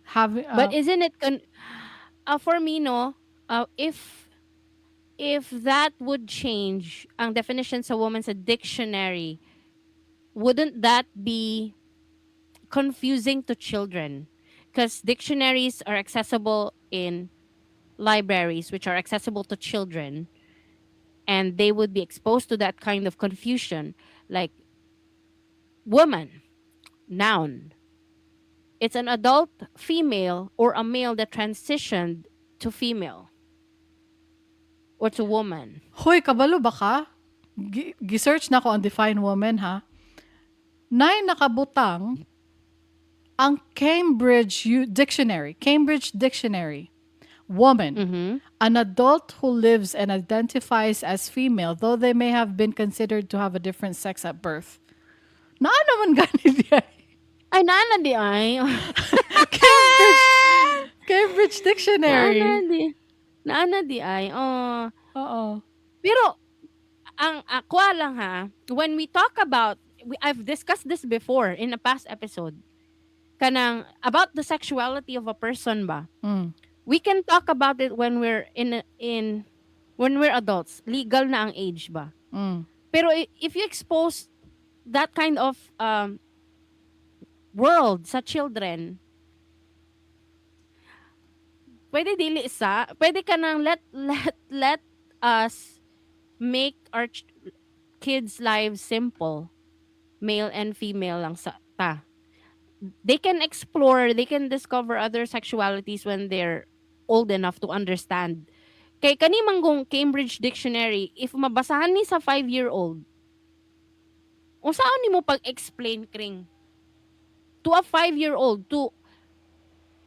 having But isn't it for me, no, if that would change ang definition sa woman sa dictionary, wouldn't that be confusing to children? Because dictionaries are accessible in libraries, which are accessible to children, and they would be exposed to that kind of confusion. Like, woman, noun. It's an adult female or a male that transitioned to female or to woman. Hoy, kabalo ba ka? Gi-search na ko ang define woman ha. Nay nakabutang Ang Cambridge Dictionary, Cambridge Dictionary, woman, an adult who lives and identifies as female, though they may have been considered to have a different sex at birth. Naa naman gani diay. Ay, naa na diay. Cambridge Dictionary. Naa na di. Naa na diay. Oh. Oo. Pero ang ako lang ha, when we talk about I've discussed this before in a past episode. Kanang about the sexuality of a person ba? We can talk about it when we're in when we're adults. Legal na ang age ba? Pero if you expose that kind of world sa children, pwede dili sa, pwede ka nang let us make our kids' lives simple. Male and female lang sa ta. They can explore, they can discover other sexualities when they're old enough to understand. Kay kani manggong Cambridge Dictionary, if mabasahan ni sa 5-year-old, unsaon nimo pag-explain, Kring? To a 5-year-old, to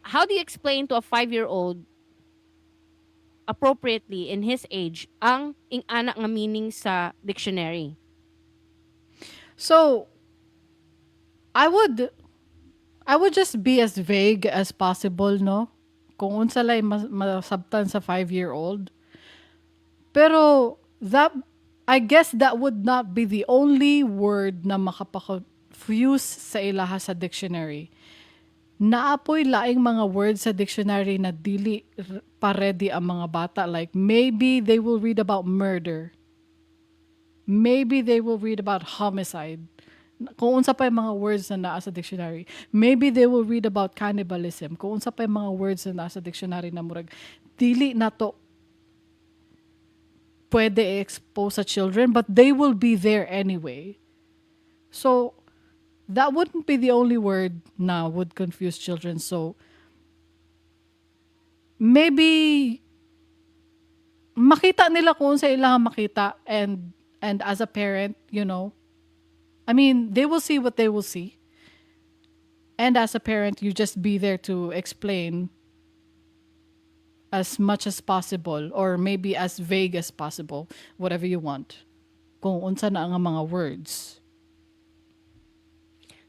how do you explain to a 5-year-old appropriately in his age ang ing-ana nga meaning sa dictionary? So I would just be as vague as possible, no? Kung unsa lay masabtan sa 5-year-old. Pero that I guess that would not be the only word na makapa-confuse sa ilaha sa dictionary. Naa poy laing mga words sa dictionary na dili pa ready ang mga bata. Like maybe they will read about murder. Maybe they will read about homicide. Kung unsa pa yung mga words na naa sa dictionary. Maybe they will read about cannibalism. Kung unsa pa yung mga words na naa sa dictionary na murag dili na to pwede i-expose sa children, but they will be there anyway. So, that wouldn't be the only word na would confuse children. So, maybe makita nila kung sa ilang makita and as a parent, I mean, they will see what they will see. And as a parent, you just be there to explain as much as possible or maybe as vague as possible, whatever you want. Kung unsa na ang mga words.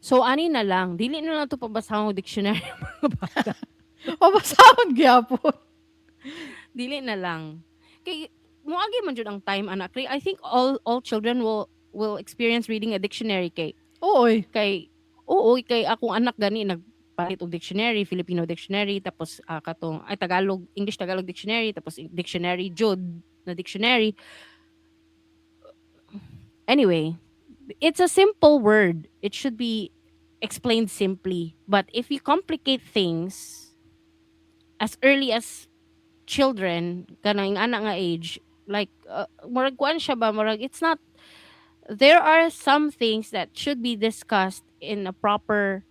So ani na lang, dili na lang to pabasahon og dictionary mga bata. Pabasahon gyapon. Dili na lang. Kay moagi man jud ang time, anak. Kay I think all children will experience reading a dictionary kay Ooy. Kay oo, kay akong anak gani nagpalit og dictionary, Filipino dictionary, tapos katong ay Tagalog, English Tagalog dictionary, tapos dictionary jud na dictionary. Anyway, it's a simple word. It should be explained simply. But if you complicate things as early as children, kanang ana nga age, like murag kuan siya ba, murag it's not, there are some things that should be discussed in a proper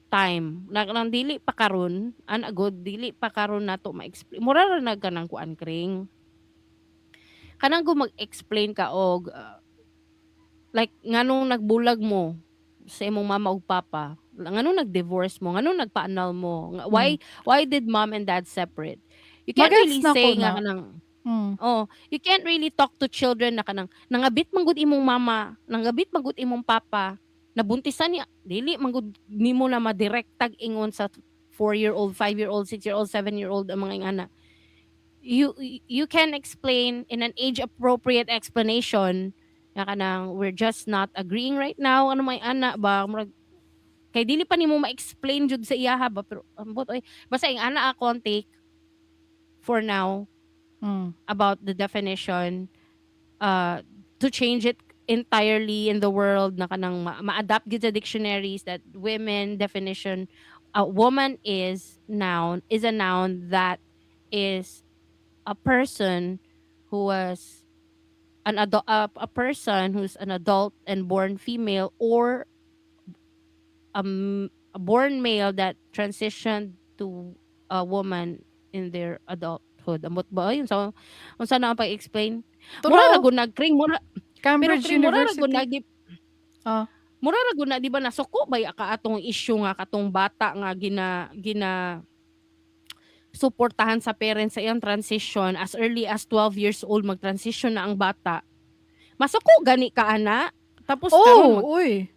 time. Na nang dili pa karon, ana gud, dili pa karon nato ma-explain. Mura ra na kanang kuan, Kring. Kanang kung mag-explain ka og like nganong nagbulag mo sa imong mama ug papa, nganong nag-divorce mo, nganong nagpa-annul mo, why did mom and dad separate? You can't Magets really na say ko nga na. Kanang oh, you can't really talk to children na kanang nangabit man gud imong mama, nangabit man gud imong papa, nabuntisan niya, dili man gud nimo na ma-direct tag ingon sa 4-year-old, 5-year-old, 6-year-old, 7-year-old ang mga ingana. You can explain in an age appropriate explanation nga kanang we're just not agreeing right now, ano may ana ba, murag kay dili pa nimo ma-explain jud sa iyaha ba, pero ambot oy, basta ing ana akong take for now about the definition, to change it entirely in the world na kanang ma-adapt gid sa dictionaries that women definition, a woman is noun, is a noun that is a person who was an adult, a person who's an adult and born female or a born male that transitioned to a woman in their adulthood. Ambot ba yun? So, unsa na ang pag-explain? Mura ra True. gud nag, Kring, mura pero Cambridge Kring, mura ra gud University. nag Ah. Mura ra gud na, di ba, nasuko ba ka atong issue nga katong bata nga gina suportahan sa parents sa iyang transition as early as 12 years old, mag-transition na ang bata. Masuko gani ka ana. Tapos karon Oh, uy.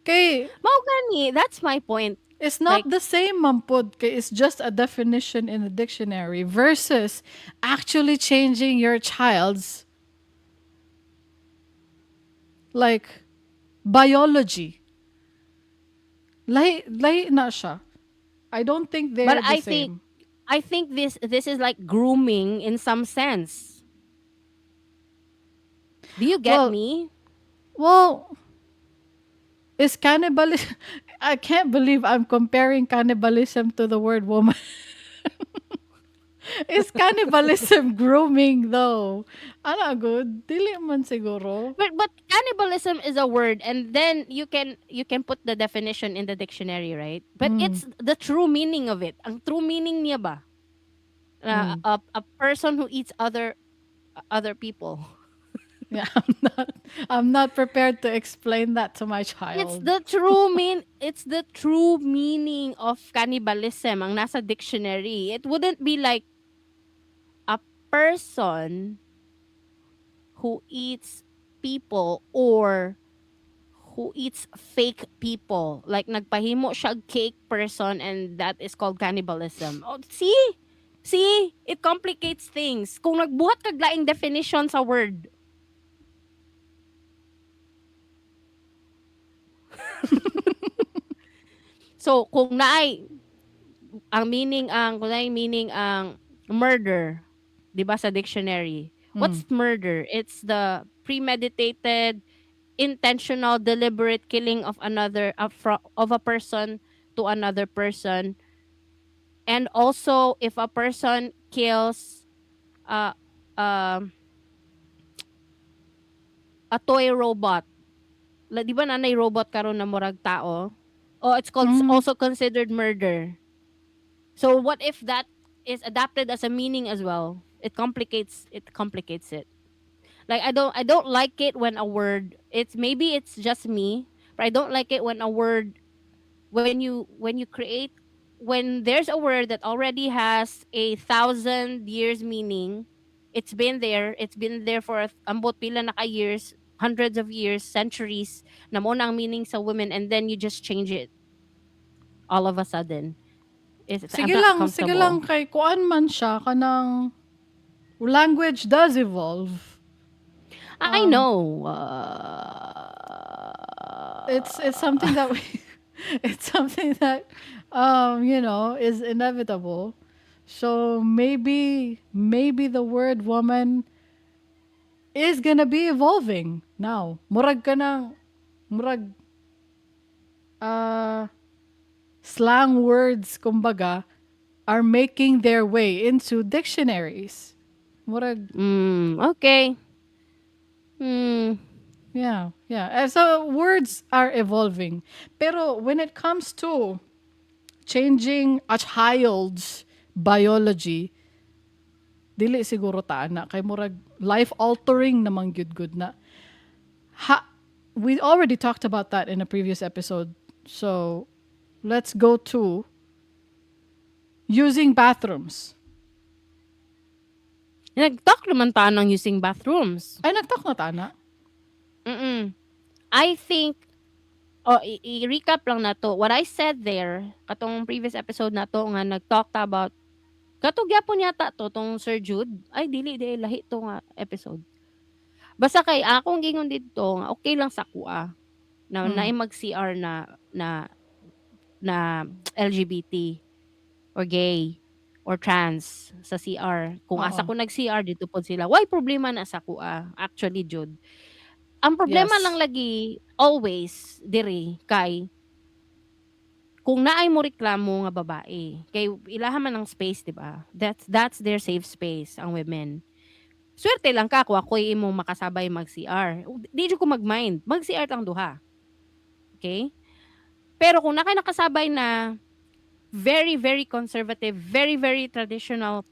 Kay mao gani, that's my point. It's not Like- the same man pud kay it's just a definition in the dictionary versus actually changing your child's, like, biology. Lahi lahi na siya. I don't think they're But the I same. think this is like grooming in some sense. Do you get Well, me? Well, is cannibalism? I can't believe I'm comparing cannibalism to the word "woman." Is cannibalism grooming though? Ana gud, dili man siguro. But cannibalism is a word and then you can put the definition in the dictionary, right? But it's the true meaning of it. Ang true meaning niya ba? Na a person who eats other people. Yeah, I'm not prepared to explain that to my It's child. the true meaning of cannibalism ang nasa dictionary. It wouldn't be like a person who eats people or who eats fake people. Like nagpahimo siya og cake person and that is called cannibalism. Oh, see? See? It complicates things. Kung nagbuhat kag laing definition sa word. So, kung naay meaning ang murder, 'di ba, sa dictionary? What's murder? It's the premeditated, intentional, deliberate killing of another of a person to another person. And also if a person kills a toy robot. La, di ba nanay robot karon na murag tao? Oh, it's called also considered murder. So what if that is adapted as a meaning as well? It complicates it. Like I don't like it when a word, it's maybe it's just me, but I don't like it when a word, when you create, when there's a word that already has 1,000 years meaning, it's been there for ambot pila na ka years, hundreds of years, centuries, na mao na ang meaning sa women, and then you just change it all of a sudden. I'm Sige not lang, sige comfortable. Lang kay kuan man siya, kanang language does evolve. I know. It's something that is inevitable. So maybe the word "woman" is gonna be evolving now. Murag kanang murag slang words kumbaga are making their way into dictionaries. Murag Okay. Yeah. So words are evolving. Pero when it comes to changing a child's biology, dili siguro ta na kay murag life altering namang gyud gud na. Ha, we already talked about that in a previous episode. So let's go to using bathrooms. Nag-talk naman ta ng using bathrooms. Ay, nag-talk na ta na? I think, oh, i-recap lang na to. What I said there, katong previous episode na to, nga nag-talk ta about, kato gyapon yata to, tong Sir Jude. Ay, dili, di, lahi to nga episode. Basta kay akong gingon dito, nga okay lang sa akoa na naay mag-CR na LGBT or gay or trans sa CR. Kung asa Oo. ko nag-CR, dito pod sila. Why problema na sa akoa? Actually, Jude. Ang problema lang lagi always diri kay kung naay mo reklamo nga babae kay ilaha man ang space, di ba? That's their safe space ang women. Swerte lang ka kung ako'y imong makasabay mag CR. Di jud ko mag-mind, mag CR tang duha, okay? Pero kung nakay nakasabay na very, very conservative, very, very traditional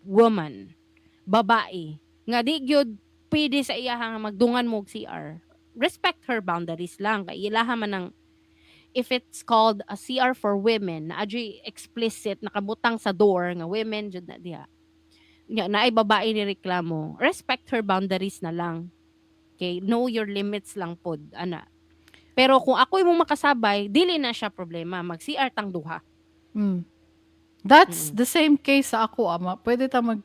woman, babae nga di gyud pwede sa iya nga magdungan mo og CR. Respect her boundaries lang kay ilaha man ang, if it's called a CR for women, naa juy explicit nakabutang sa door nga women jud na diha. Nya naay babae ni reklamo, respect her boundaries na lang. Okay, know your limits lang pod ana. Pero kung ako imong makasabay, dili na siya problema, mag CR tang duha. That's the same case sa ako ama. Pwede ta mag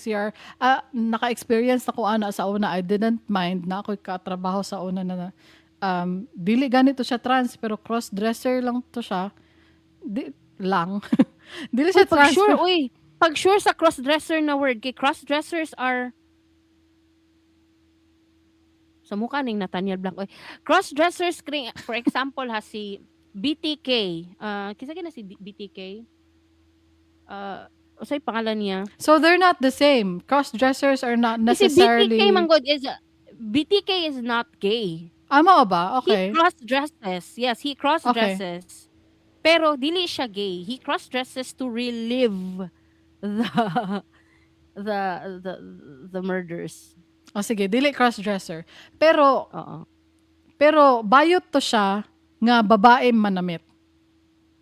CR. Ah, naka-experience na ko ana sa una. I didn't mind na ako'y katrabaho sa una na dili ganito siya trans pero cross-dresser lang to siya. Di lang. Dili siya Uy, pag trans. Sure, uy, pag sure sa cross-dresser na word, kay cross-dressers are sa mukha ning Nathaniel Blanco. Uy, cross-dressers, for example ha, si BTK. Kinsa na si BTK? Usay pangalan niya? So they're not the same. Cross-dressers are not Kasi necessarily BTK man gud is BTK is not gay. Ah, mao ba? Okay. He cross-dresses. Yes, he cross-dresses. Pero dili siya gay. He cross-dresses to relive the murders. O sige, dili cross-dresser. Pero Oo. Pero bayot to siya nga babae manamit.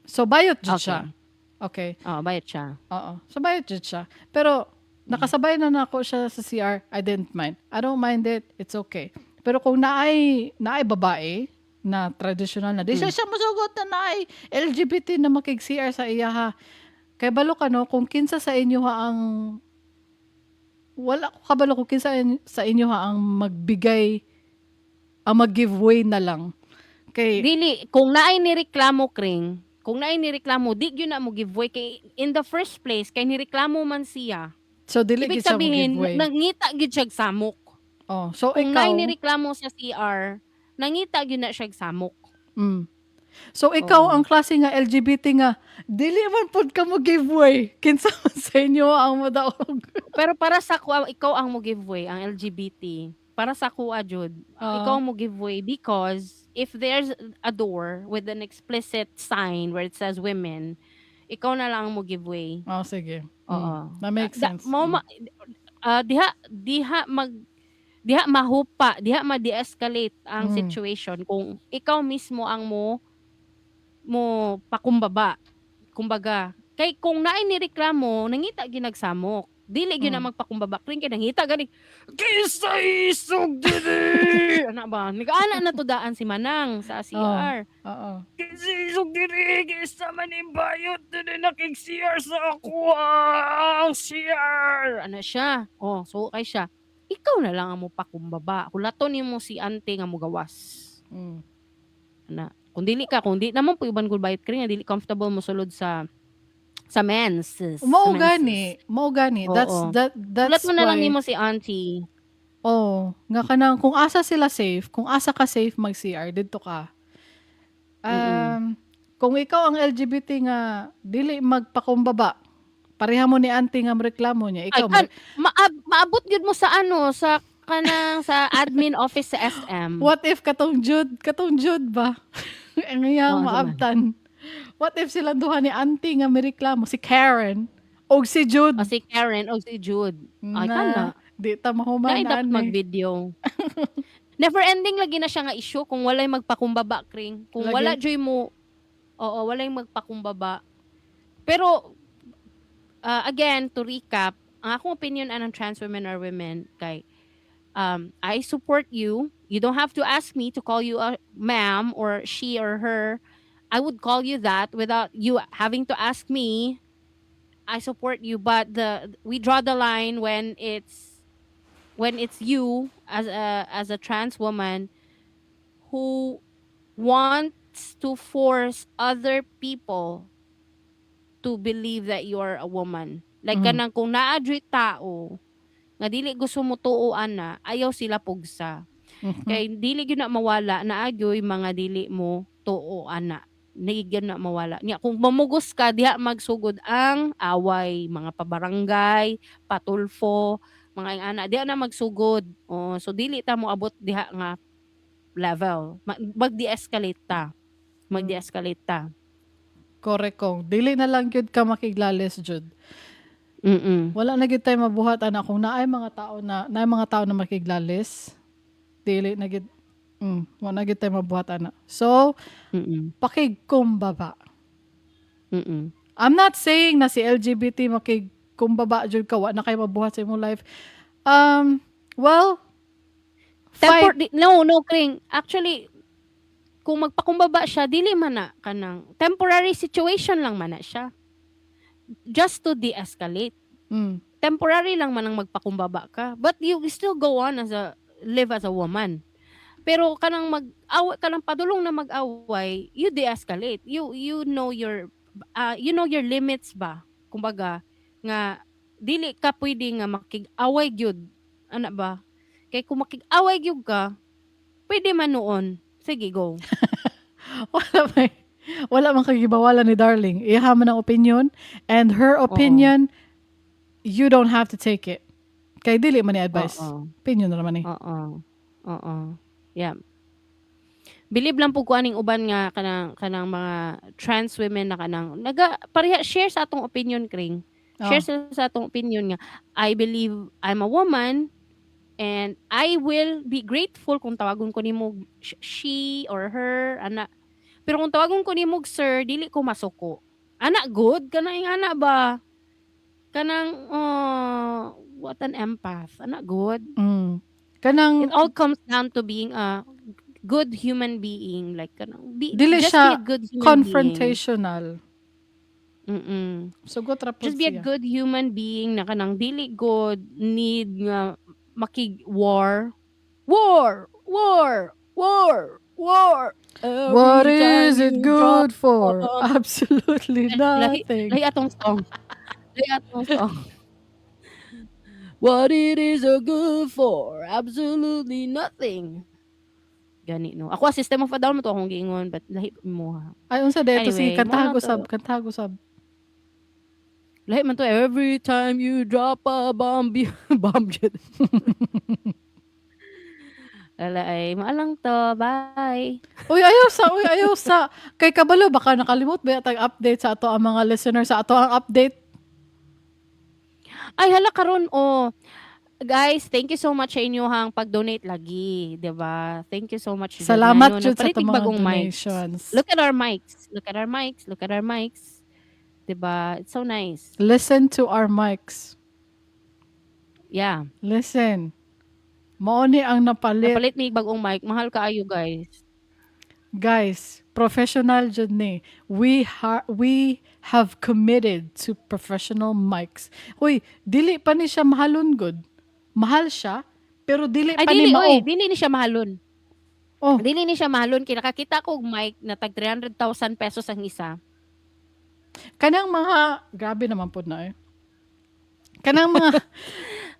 So bayot jud siya. Okay. Oo, bayot siya. Oo. So bayot jud siya. Pero nakasabay na nako siya sa CR, I didn't mind. I don't mind it. It's okay. Pero kung naay babae na traditional na di siya musugot na naay LGBT na makig-CR sa iya ha. Kay balo ka, no, kung kinsa sa inyo ha ang, wala ko kabalo kung kinsa sa inyo ha ang magbigay, ang mag-give way na lang. Kay Dili, kung naay nireklamo, Kring, kung naay nireklamo, di gyud na mo give way kay in the first place kay nireklamo man siya. So dili Ibig gid siya mo sabihin, give way. Nangita gyud siya samok. Oh, so Kung ikaw naay nireklamo sa CR, nangita gyud na siya samok. So ikaw Oo. Ang klase nga LGBT nga dili man pud ka mo give way. Kinsa man sa inyo ang modaog? Pero para sa kuha, ikaw ang mo give way, ang LGBT. Para sa kuha jud, ikaw ang mo give way because if there's a door with an explicit sign where it says women, ikaw na lang ang mo give way. Oh, sige. Oo. That makes sense. Mo diha mahupa, diha ma-de-escalate ang situation kung ikaw mismo ang mo pakumbaba. Kumbaga, kay kung naay nireklamo, nangita ginagsamok. Dili gyud na magpakumbaba kring kay nangita gani kinsa isog diri. Ana ba? Nag-ana na to daan si Manang sa CR. Kinsa isog diri, kinsa man imbayot diri nakig CR sa ako ang CR. Ana siya. Oh, so kay siya. Ikaw na lang ang mo pakumbaba. Hulaton nimo si ante nga mogawas. Ana. Kung dili ka, kung di naman po iban gud bayot kring nga dili comfortable mo sulod sa men's. Sa Mao men's. gani, mao gani. That's Oo. that's Hulat mo na lang why nimo si auntie. Oh, nga kanang kung asa sila safe, kung asa ka safe mag CR didto ka. Kung ikaw ang LGBT nga dili magpakumbaba, pareha mo ni auntie nga reklamo niya, Ay, ikaw kan, maabot gyud mo sa ano, sa kanang sa admin office sa SM. What if katong Jude ba? Ang iyang Oo, sa man. maabtan. What if sila duha ni auntie nga mireklamo, si Karen og si Jude? O si Karen o si Jude. Ay, Na, kana. di ta mahuman Dai dapat ani. mag-video. Never ending lagi na siya nga issue kung walay magpakumbaba, Kring. Kung Lagi. wala joy mo, oo, walay magpakumbaba. Pero again, to recap, ang akong opinion anang trans women are women kay I support you. You don't have to ask me to call you a ma'am or she or her. I would call you that without you having to ask me. I support you, but the we draw the line when it's you as a trans woman who wants to force other people to believe that you are a woman. Like kanang kung naa juy tao nga dili gusto mo tuo ana, ayaw sila pugsa. Kay dili gyud na mawala naa gyoy mga dili mo tuo ana. Dili gyud na mawala. Nya kung mamugos ka diha magsugod ang away, mga pabarangay, patulfo, mga ingana diha na magsugod. Oh, so dili ta moabot diha nga level. Mag-de-escalate ta. Mag-de-escalate ta. Correct kong. Dili na lang gyud ka makiglalis jud. Wala na gyud tay mabuhat ana kung naay mga tao na makiglalis. Dili na gyud. Wa na gyud tay mabuhat ana. So, pakigkumbaba. I'm not saying na si LGBT makigkumbaba jud ka, wa na kay mabuhat sa imong life. Well, Tempor fight. No, Kring. Actually, kung magpakumbaba siya, dili man na kanang temporary situation lang man na siya. Just to de-escalate. Temporary lang man ang magpakumbaba ka. But you still go on as a live as a woman. Pero kanang mag-away, kanang padulong na mag-away, you de-escalate. You know your limits ba? Kumbaga nga dili ka pwede nga makig-away gyud. Ana ba? Kay kung makig-away gyud ka, pwede man noon. Sige, go. Wala man kagibawalan ni Darling. Iha man ang opinion and her opinion, you don't have to take it. Kay dili man ni advice. Opinion na naman eh. Oo. Oo. Yeah. Believe lang po ko aning uban nga kanang mga trans women na kanang naga pareha share sa atong opinion, Kring. Share sila sa atong opinion nga I believe I'm a woman and I will be grateful kung tawagon ko nimo she or her ana. Pero kung tawagon ko nimo sir, dili ko masuko. Ana good kanang ana ba? Kanang, oh, what an empath. Ana good. Kanang It all comes down to being a good human being, like kanang be Dili just siya be a good human being. Confrontational. Sugot ra pud Just be a siya. Good human being na kanang dili good need nga makig war. War, war, war, war. Every What time is it you good drop for? a bomb. Absolutely Lahi, nothing. Lahi atong song. Lahi atong song. What it is a good for? Absolutely nothing. Gani no. Ako, System of a Down mo to akong giingon, but lahi mo ha. Ay, unsa dito? Sige, Anyway, kantahan mao ko na sab, to. kantahan ko sab. Lahi man to, every time you drop a bomb, you bomb jud. Wala ay, maalang to. Bye. Uy, ayaw sa, uy, ayaw sa. Kay kabalo, baka nakalimot ba tag update sa ato ang mga listeners sa ato ang update. Ay, hala karon oh. Guys, thank you so much sa inyong pag-donate lagi, 'di ba? Thank you so much jud Salamat nga, no, jud sa nagpalit atong og mga bagong mics. donations. Look at our mics. Look at our mics. Look at our mics. 'Di ba? It's so nice. Listen to our mics. Listen. Mao ni ang napalit. Napalit mi bagong mic. Mahal kaayo, guys. Guys, professional jud ni. We have committed to professional mics. Uy, dili pa ni siya mahalon gud. Mahal siya, pero dili Ay pa ni dili mao. Oy, dili ni siya mahalon. Oh. Dili ni siya mahalon kay nakakita ko og mic na tag 300,000 pesos ang isa. Kanang mga grabe naman pod na eh. Kanang mga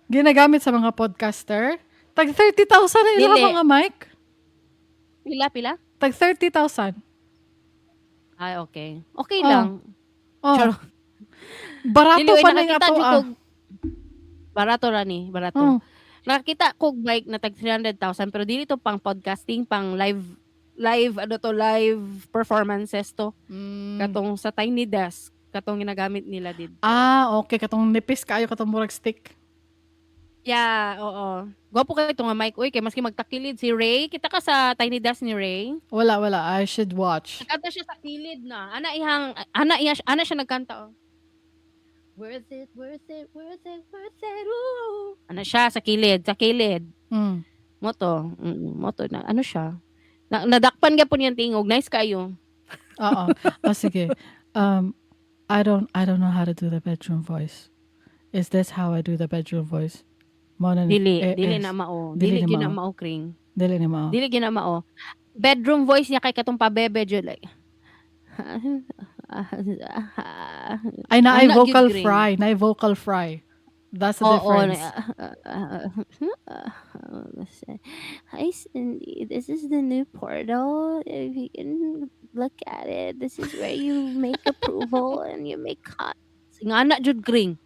ginagamit sa mga podcaster, tag 30,000 na ilang Dili. mga mic. Pila pila? Tag 30,000. Ay, okay. Okay Oh. lang. Oh. Charot. Barato Dili, oy, pa na yung nakakita ato jud ah. Barato ra ni, barato. Nakakita ko og mic na tag 300,000 pero dili to pang podcasting, pang live live ano to, live performances to. Katong sa Tiny Desk, katong ginagamit nila didto. Ah, okay, katong nipis kaayo, katong murag stick. Yeah, oo. Gwapo kaayo to nga mic uy, kay maski magtakilid si Ray. Kita ka sa Tiny Desk ni Ray? Wala, wala. I should watch. Nagkanta siya sa kilid na. Ana ihang ana iya ana siya nagkanta oh. Worth it, worth it, worth it, worth it. Ooh. Ana siya sa kilid, sa kilid. Mo to, mo to na ano siya. Na, nadakpan gyapon niyang tingog. Nice kaayo. Oo. Oh, sige. I don't know how to do the bedroom voice. Is this how I do the bedroom voice? Mao na ni Dili, eh, dili is. Na mao. Dili Dili ni gyud na mao. mao, Kring. Dili ni mao. Dili gyud na mao. Bedroom voice niya kay katong pabebe jud like. Ay, naay Ana gyud, vocal Kring. fry, naay vocal fry. That's the Oo, difference. Hi Cindy, this is the new portal. If you can look at it, this is where you make approval and you make cuts. Ingana jud, Kring.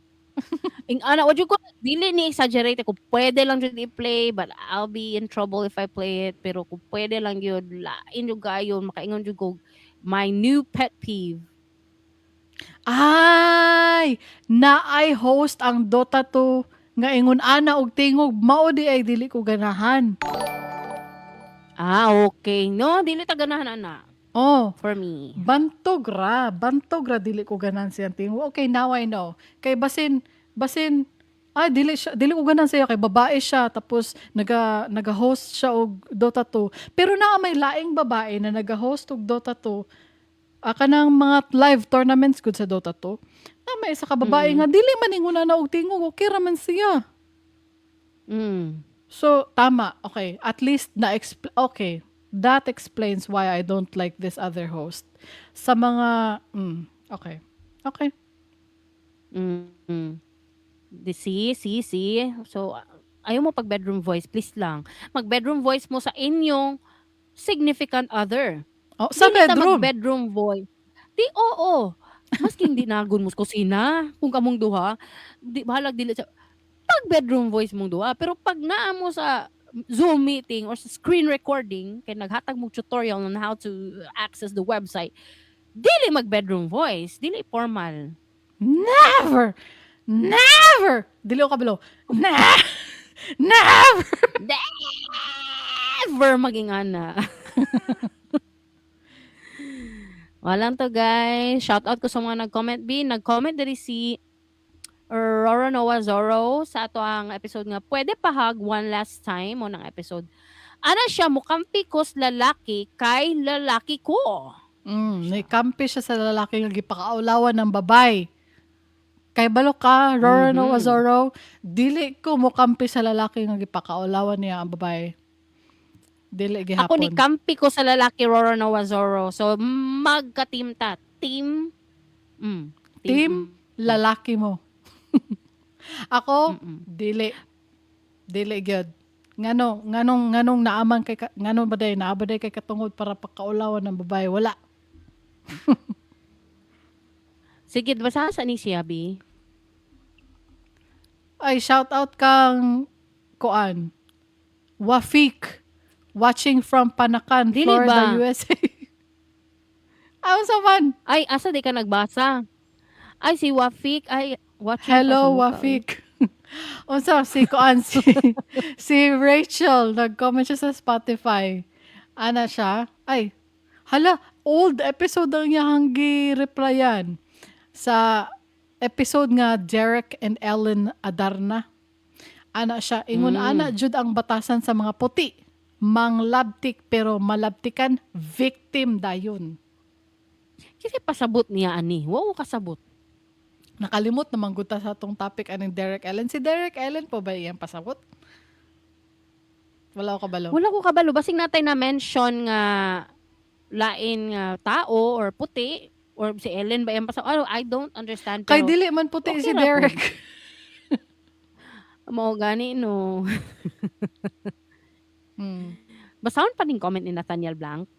Ingana wa jud ko, dili ni exaggerate ko, pwede lang jud i-play but I'll be in trouble if I play it, pero kung pwede lang jud, lain jud kaayo makaingon jud ko my new pet peeve. Ay, naay host ang Dota 2 nga ingon ana og tingog, mao di ay dili ko ganahan. Ah, okay. No, dili ta ganahan ana. Oh, For me. bantog ra, bantog ra dili ko ganahan siyang tingog. Okay, now I know. Kay basin ay dili siya, dili ko ganahan siya kay babae siya, tapos naga-host siya og Dota 2. Pero naa may laing babae na naga-host og Dota 2. Kanang mga live tournaments gud sa Dota 2. Na may isa ka babae nga dili man inguna na og tingog, okay ra man siya. So tama, okay. At least na okay. That explains why I don't like this other host. Sa mga okay. Okay. The see, see, see. So ayaw mo pag bedroom voice, please lang. Mag bedroom voice mo sa inyong significant other. Oh, sa Dili ta bedroom. Mag bedroom voice. Di, oo. Maski hindi nagun mo sa kusina, kung kamong duha, di bahalag dili sa pag bedroom voice mong duha, pero pag naa mo sa Zoom meeting or sa screen recording kay naghatag mo tutorial on how to access the website, dili mag bedroom voice, dili formal. Never. Never. Dili ko kabalo. Never. Never maging ana. Walang to, guys. Shout out ko sa mga nag-comment. B, nag-comment diri si Roro Noah Zorro sa ato ang episode nga pwede pahag one last time mo ng episode. Ana siya, mukampi ko sa lalaki kay lalaki ko. Ni kampi siya sa lalaki nga gipakaulawan ng babay. Kay balo ka, Roro Noah Zorro, dili ko mokampi sa lalaki nga gipakaulawan niya ang babay. Dili gihapon. Ako ni kampi ko sa lalaki, Roro Noah Zorro. So magka-team ta. Team Team lalaki mo. Ako dili. Dili gyud. Ngano nganong nganong naaman kay ka, ngano ba day naa ba day kay katungod para pakaulawan ng babae? Wala. Sige, basa sa ni siya, Bi. Ay, shout out kang kuan. Wafik, watching from Panacan, Dili Florida, ba? USA. Aw, sa man? Ay, asa di ka nagbasa? Ay, si Wafik. Ay, watching Hello, pa sa mukha, Wafik. Unsa si kuan si Rachel, nag-comment siya sa Spotify. Ana siya? Ay, hala, old episode ang iyang gi-replyan sa episode nga Derek and Ellen Adarna. Ana siya, ingon ana jud ang batasan sa mga puti. Manglabtik pero malabtikan, victim dayon. Kasi pasabot niya ani. Wow, kasabot. Nakalimot naman gud ta sa atong topic aning Derek Ellen. Si Derek Ellen po ba iyang pasabot? Wala ko kabalo. Wala ko kabalo. Basing natay na mention nga lain nga tao or puti or si Ellen ba iyang pasabot. Oh, I don't understand. Kay Pero dili man puti okay si ra po. Derek. Mao gani no. Basahon pa ning comment ni Nathaniel Blanc.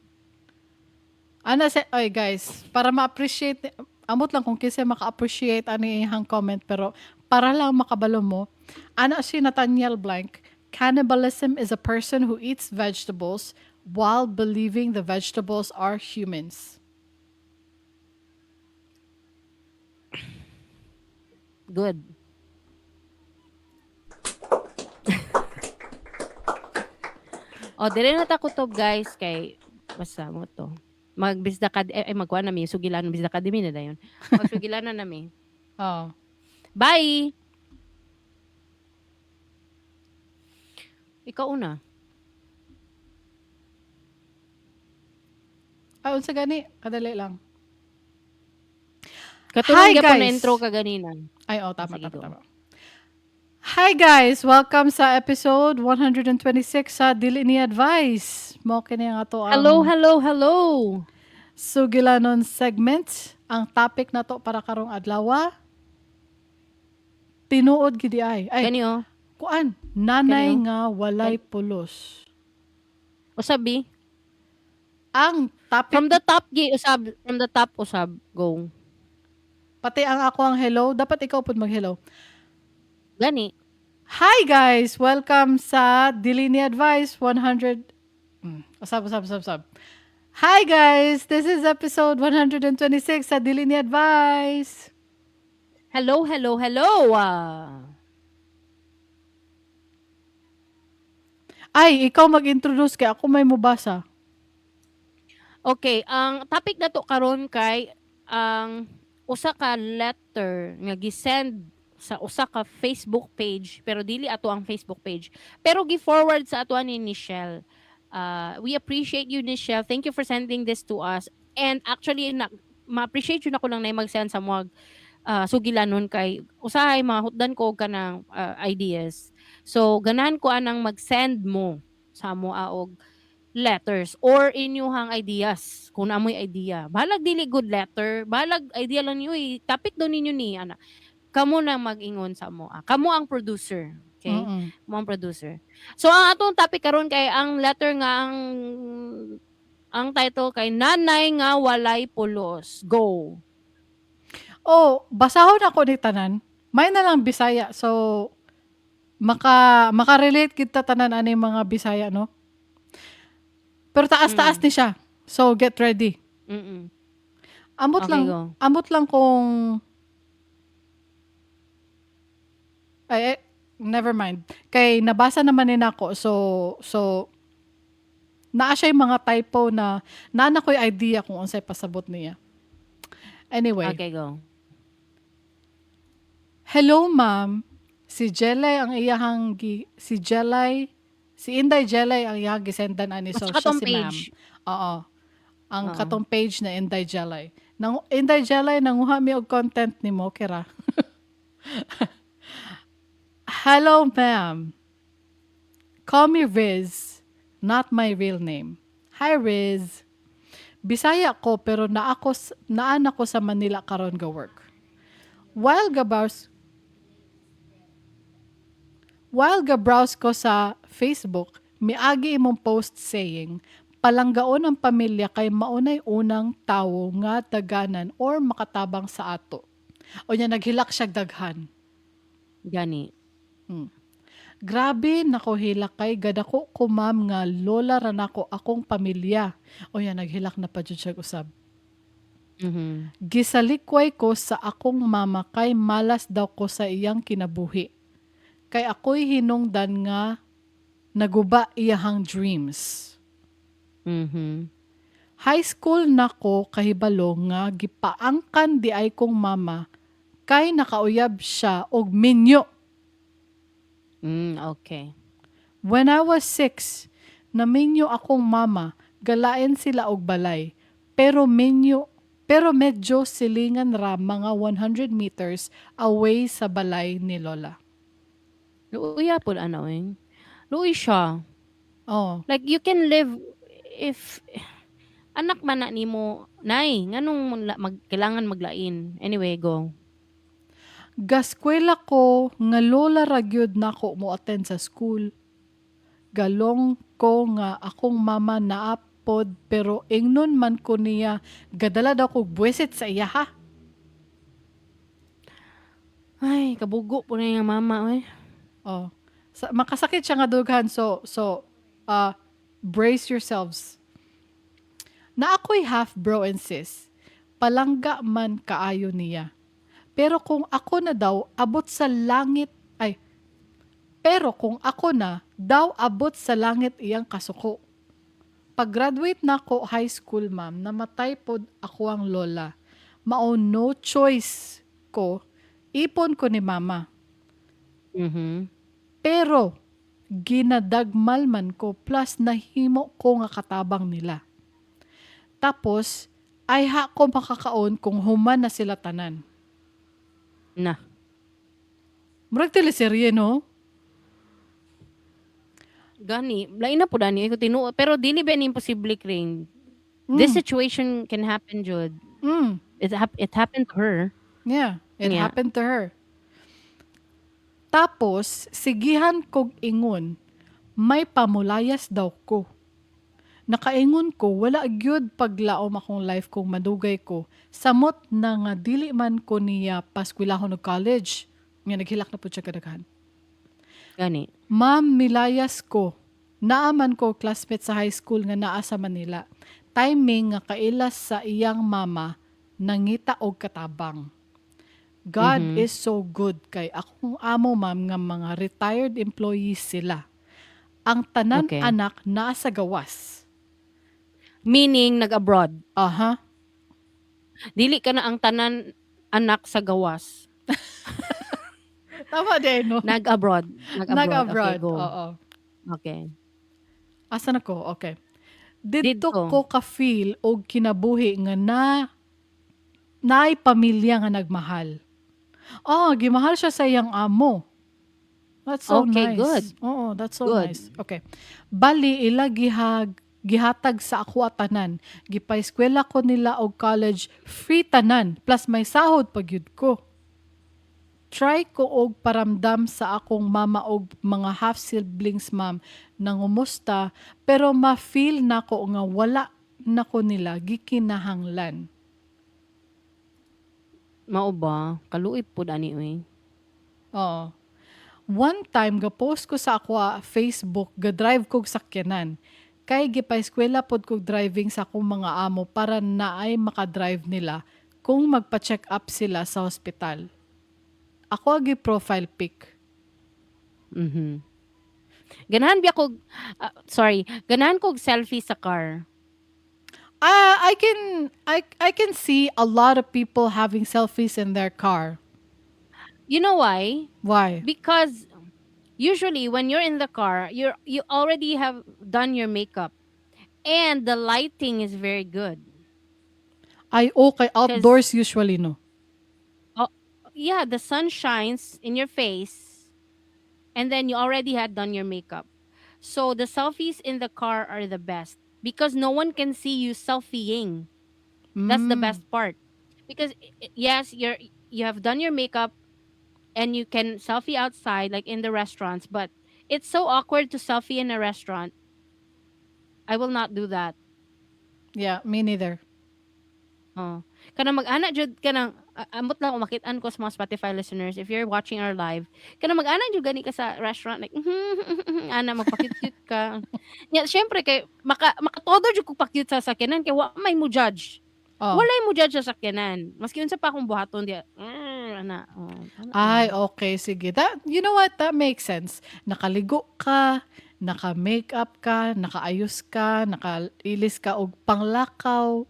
Ana si, oy guys, para ma-appreciate, amot lang kung kinsa maka-appreciate ani iyang comment, pero para lang makabalo mo, ana si Nathaniel Blanc, cannibalism is a person who eats vegetables while believing the vegetables are humans. Good. O, dire na ta kutob, guys, kay basta mo to. Magbisda ka, magkuha na mi, sugilan, bisda ka na dayon. Magsugilan na nami. Oh. Bye! Ikaw una. Ay, unsa gani? Kadali lang. Katulong Hi, gyapon na guys. intro ka ganina. Ay, oh, tama, Sige, tama, go. tama. Hi guys! Welcome sa episode 126 sa Dili Ni Advice. Mo kini nga to ang Hello, hello, hello! Sugilanon segment. Ang topic na to para karong adlaw, tinuod gidi ay. Ay, Kani oh. kuan, nanay Kani, oh. nga walay pulos. Usabi. Ang topic From the top, gi, usab. From the top, usab. Go. Pati ang ako ang hello, dapat ikaw pud mag-hello. Gani. Hi guys! Welcome sa Dili Ni Advice 100. Usab, usab, usab, usab. Hi guys! This is episode 126 sa Dili Ni Advice. Hello, hello, hello! Ay, ikaw mag-introduce kay ako may mubasa. Okay, ang topic nato karon kay ang usa ka letter nga gisend sa usa ka Facebook page, pero dili ato ang Facebook page. Pero gi-forward sa ato ni Nichelle. We appreciate you, Nichelle. Thank you for sending this to us. And actually na ma-appreciate yun ako lang na mag-send sa mga sugilanon kay usahay mahutdan ko og kanang ideas. So ganahan ko anang mag-send mo sa amo og letters or inyuhang ideas kung amoy idea. Bahalag dili good letter, bahalag idea lang ninyo, eh, topic daw ninyo ni ana. Kamo na mag-ingon sa amo. Kamo ang producer. Okay? Mo ang producer. So ang atong topic karon kay ang letter nga ang title kay "Nanay nga Walay Pulos." Go. Oh, basahon ako ni tanan. May na lang Bisaya. So maka-relate kita tanan ani mga Bisaya, no? Pero taas-taas ni siya. So get ready. Amot Okay, lang go. Amot lang kung ay, eh, never mind. Kay nabasa naman ni nako, so naa siya yung mga typo na naa na ko'y idea kung unsay pasabot niya. Anyway. Okay, go. Hello, ma'am. Si Jelay ang iyahang gi, si Jelay, si Inday Jelay ang iyahang gisendan ani, so Basta siya katong si ma'am. page. Oo. Ang Oo. katong page na Inday Jelay. Nang Inday Jelay, nanguha mi og content nimo kira. Hello, ma'am. Call me Riz, not my real name. Hi, Riz. Bisaya ko pero naan ako sa Manila karon ga work. While ga browse ko sa Facebook, miagi imong post saying, palanggaon ang pamilya kay maunay unang tawo nga daganan or makatabang sa ato. O nya naghilak siya daghan. Gani. Grabe nako hilak kay gadako ko, ma'am, nga lola ra nako akong pamilya. O nya naghilak na pa jud siya usab. Gisalikway ko sa akong mama kay malas daw ko sa iyang kinabuhi. Kay ako'y hinungdan nga naguba iyahang dreams. High school nako kahibalo nga gipaangkan di ay kong mama kay nakauyab siya og minyo. When I was 6, naminyo akong mama, galain sila og balay. Pero medyo silingan ra, mga 100 meters away sa balay ni Lola. Luoy pod ana oy. Luoy siya. Oh. Like you can live if anak man na nimo, nay, nganong kailangan maglain? Anyway, go. Gaskwela ko nga lola ra gyud nako mo attend sa school. Galong ko nga akong mama naapod pero ingnon man ko niya gadala daw kog buwesit sa iya ha. Ay, kabugo po na yung mama oy. Oh. Sa, makasakit siya nga dughan, so brace yourselves. Na ako'y half bro and sis. Palangga man kaayo niya. Pero kung ako na daw abot sa langit ay pero kung ako na daw abot sa langit iyang kasuko. Pag-graduate na ko high school, ma'am, namatay pod ako ang lola. Mao no choice ko, ipon ko ni mama. Pero ginadagmal man ko plus nahimo ko nga katabang nila. Tapos ay ha ko makakaon kung human na sila tanan. Na. Murag teleserye, no? Gani, lain na po dani ko tinuod pero dili ba ni imposible, Kring. This situation can happen jud. It happened to her. Yeah, it happened to her. Tapos, sigihan kog ingon, may pamulayas daw ko. Nakaingon ko, wala gyud paglaom akong life kung madugay ko. Samot na nga dili man ko niya paskwilahon og college. Nga naghilak na po siya kadaghan. Gani. Ma'am, milayas ko. Naaman ko classmate sa high school nga naa sa Manila. Timing nga kailas sa iyang mama, nangita og katabang. God is so good kay akong amo, ma'am, nga mga retired employees sila. Ang tanan anak naa sa gawas. Meaning nag-abroad. Aha. Dili ka na ang tanan anak sa gawas. Tama din, no? Nag-abroad. Nag-abroad. Nag-abroad. Okay, go. Oo. Okay. Asa na ko? Okay. Didto Didto. ko ka-feel og kinabuhi nga na naay pamilya nga nagmahal. Oh, gimahal siya sa iyang amo. That's so Okay, nice. good. Oo, that's so Good. nice. Okay. Bali ila gihatag sa ako tanan. Gipa-eskwela ko nila og college free tanan plus may sahod pa gyud ko. Try ko og paramdam sa akong mama og mga half siblings, ma'am, nangumusta, pero ma-feel nako nga wala nako nila gikinahanglan. Mao ba? Kaluoy pud ani oy. Oo. One time ga-post ko sa ako Facebook, ga-drive kog sakyanan. Kay gipa-eskwela pod kog driving sa akong mga amo para naay makadrive nila kung magpa-check up sila sa hospital. Ako ang gi-profile pic. Ganahan biya kog sorry, ganahan kog selfie sa car. I can see a lot of people having selfies in their car. You know why? Why? Because usually when you're in the car, you already have done your makeup and the lighting is very good. Ay, okay, outdoors usually, no? Oh, yeah, the sun shines in your face and then you already had done your makeup. So the selfies in the car are the best because no one can see you selfieing. That's the best part. Because yes, you have done your makeup and you can selfie outside like in the restaurants, but it's so awkward to selfie in a restaurant. I will not do that. Yeah, me neither. Oh. Kanang mag-ana jud kanang amot lang kung makit-an ko sa mga Spotify listeners if you're watching our live. Kanang mag-ana jud gani ka sa restaurant like ana magpa-cute ka. Nya syempre kay makatodo jud kog pa-cute sa sakyanan kay wa may mo judge. Oh. Walay mo judge sa sakyanan. Maski unsa pa akong buhaton diya. Ana. Oh, ana Ay, lang. Okay, sige. That, you know what? That makes sense. Nakaligo ka, naka-makeup ka, nakaayos ka, nakailis ka og panglakaw.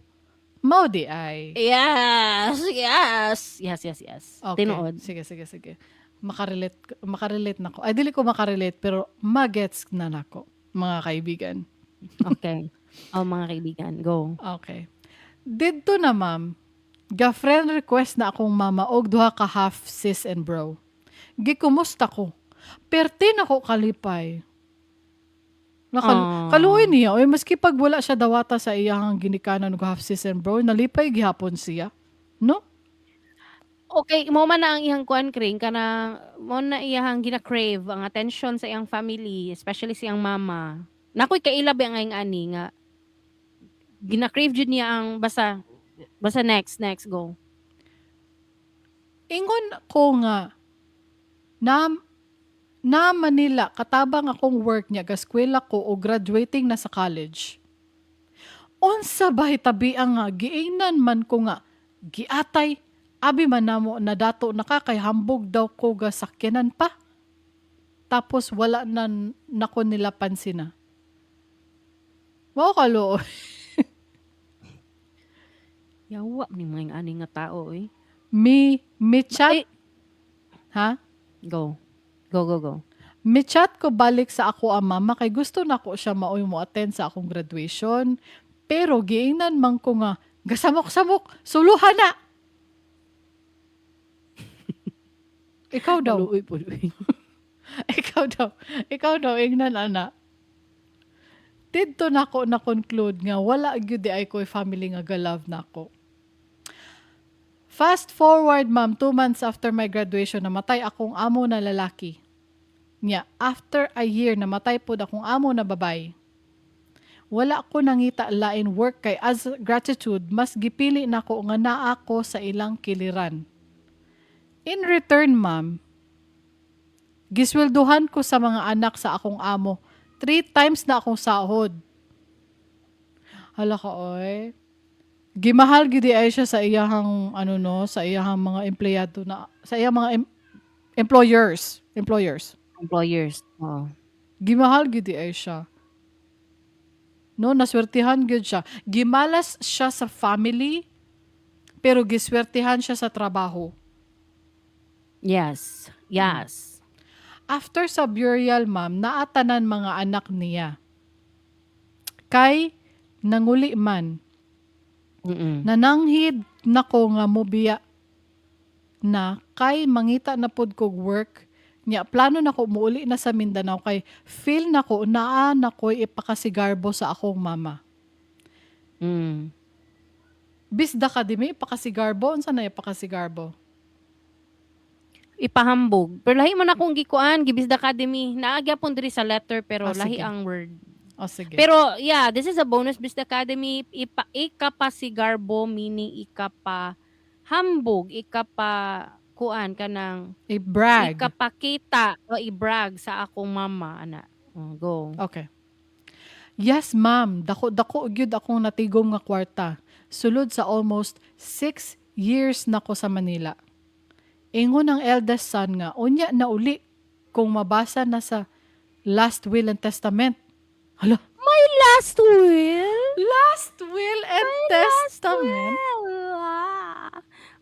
Mao diay. Yes. Yes. Okay. Tinuod. Sige. Makarelate na ko. Ay, dili ko makarelate, pero magets na nako, mga kaibigan. Okay. Oh, mga kaibigan, go. Okay. Didto na, ma'am, ga-friend request na akong mama og duha ka half sis and bro. Gikumusta ko. Perti na ko kalipay. Aw. Kaluoy niya. Oy, maski pag wala siya dawata sa iyang ginikanan og half sis and bro, nalipay gihapon siya. No? Okay, mo man na ang iyang kuan kring kana mo na iyang gina-crave ang attention sa iyang family, especially sa iyang mama. Nakoy kaila ba ang ani nga gina-crave jud niya ang basta basta next next go. Ingon ko nga na na Manila katabang akong work niya gaskwela ko o graduating na sa college. Unsa ba hitabi ang nga giingnan man ko nga giatay abi man namo na dato nakakay hambog daw ko ga sakyanan pa. Tapos wala na nako nila pansina. Mao kaluoy. Yawa ni mga ani nga tao oy. Mi chat Ay. Ha? Go. Go, go, go. Mi chat ko balik sa ako ang mama kay gusto nako siya maoy mo attend sa akong graduation. Pero giingnan man ko nga gasamok-samok, suluhan na. Ikaw daw. Kaluoy pud oy. Ikaw daw. Ikaw daw ingnan ana. Didto nako na conclude nga wala gyud diay ko'y family nga ga-love nako. Fast forward, ma'am, 2 months after my graduation, namatay akong amo na lalaki. Nya, after a year, namatay pod akong amo na babae. Wala ko nangita lain work kay as gratitude, mas gipili nako nga naa ko sa ilang kiliran. In return, ma'am, gisweldohan ko sa mga anak sa akong amo. Three times na akong sahod. Hala ka, oy. Gimahal gyud ay siya sa iyahang ano no, sa iyahang mga empleyado na sa iyang mga employers, employers. Employers. Oo. Gimahal gyud diay siya. No, naswertihan gyud siya. Gimalas siya sa family, pero giswertihan siya sa trabaho. After sa burial, ma'am, naatanan mga anak niya. Kay nanguli man. Nananghid nako nga mobiya na kay mangita na pod kog work niya, plano nako muuli na sa Mindanao kay feel nako naa na ko'y ipakasigarbo sa akong mama. Bisda ka di may ipakasigarbo, unsa na ipakasigarbo? Ipahambog. Pero lahi man akong gikuan, gibisda Academy. Naa gyapon diri sa letter pero Ah, lahi sige. Ang word. O sige. Pero yeah, this is a bonus Bisda Academy. Ipa, ikapasigarbo meaning ikapahambog, ikapa kuan kanang I-brag. Ikapakita o i-brag sa akong mama ana. Oh, go. Okay. Yes, ma'am. Dako-dako gyud akong natigom nga kwarta. Sulod sa almost 6 years nako sa Manila. Ingon ang eldest son nga, unya na uli kung mabasa na sa last will and testament. Hala, My last will? Last will and testament?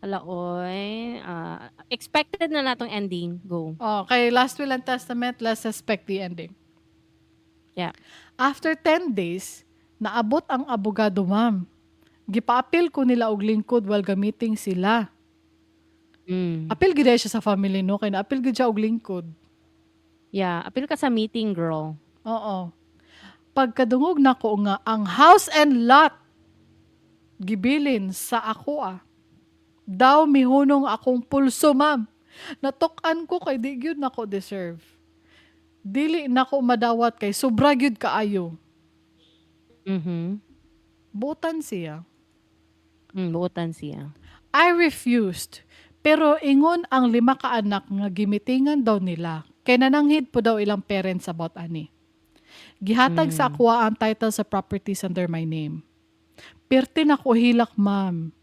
Ala, oy. Ah, expected na natong ending. Go. Okay, last will and testament, let's expect the ending. After 10 days, naabot ang abogado, ma'am. Gipaapil ko nila og lingkod while gamiting sila. Apil gid siya sa family, no, kay naapil gid siya og lingkod. Yeah, apil ka sa meeting, girl. Oo. Pagkadungog nako nga ang house and lot gibilin sa ako ah. Daw mihunong akong pulso, ma'am. Natuk-an ko kay di gyud nako deserve. Dili nako madawat kay sobra gyud kaayo. Butan siya. Buotan siya. I refused. Pero ingon ang lima ka anak nga gimitingan daw nila. Kay nananghid po daw ilang parents about ani. Gihatag sa akoa ang title sa properties under my name. Pirti na ko hilak, ma'am.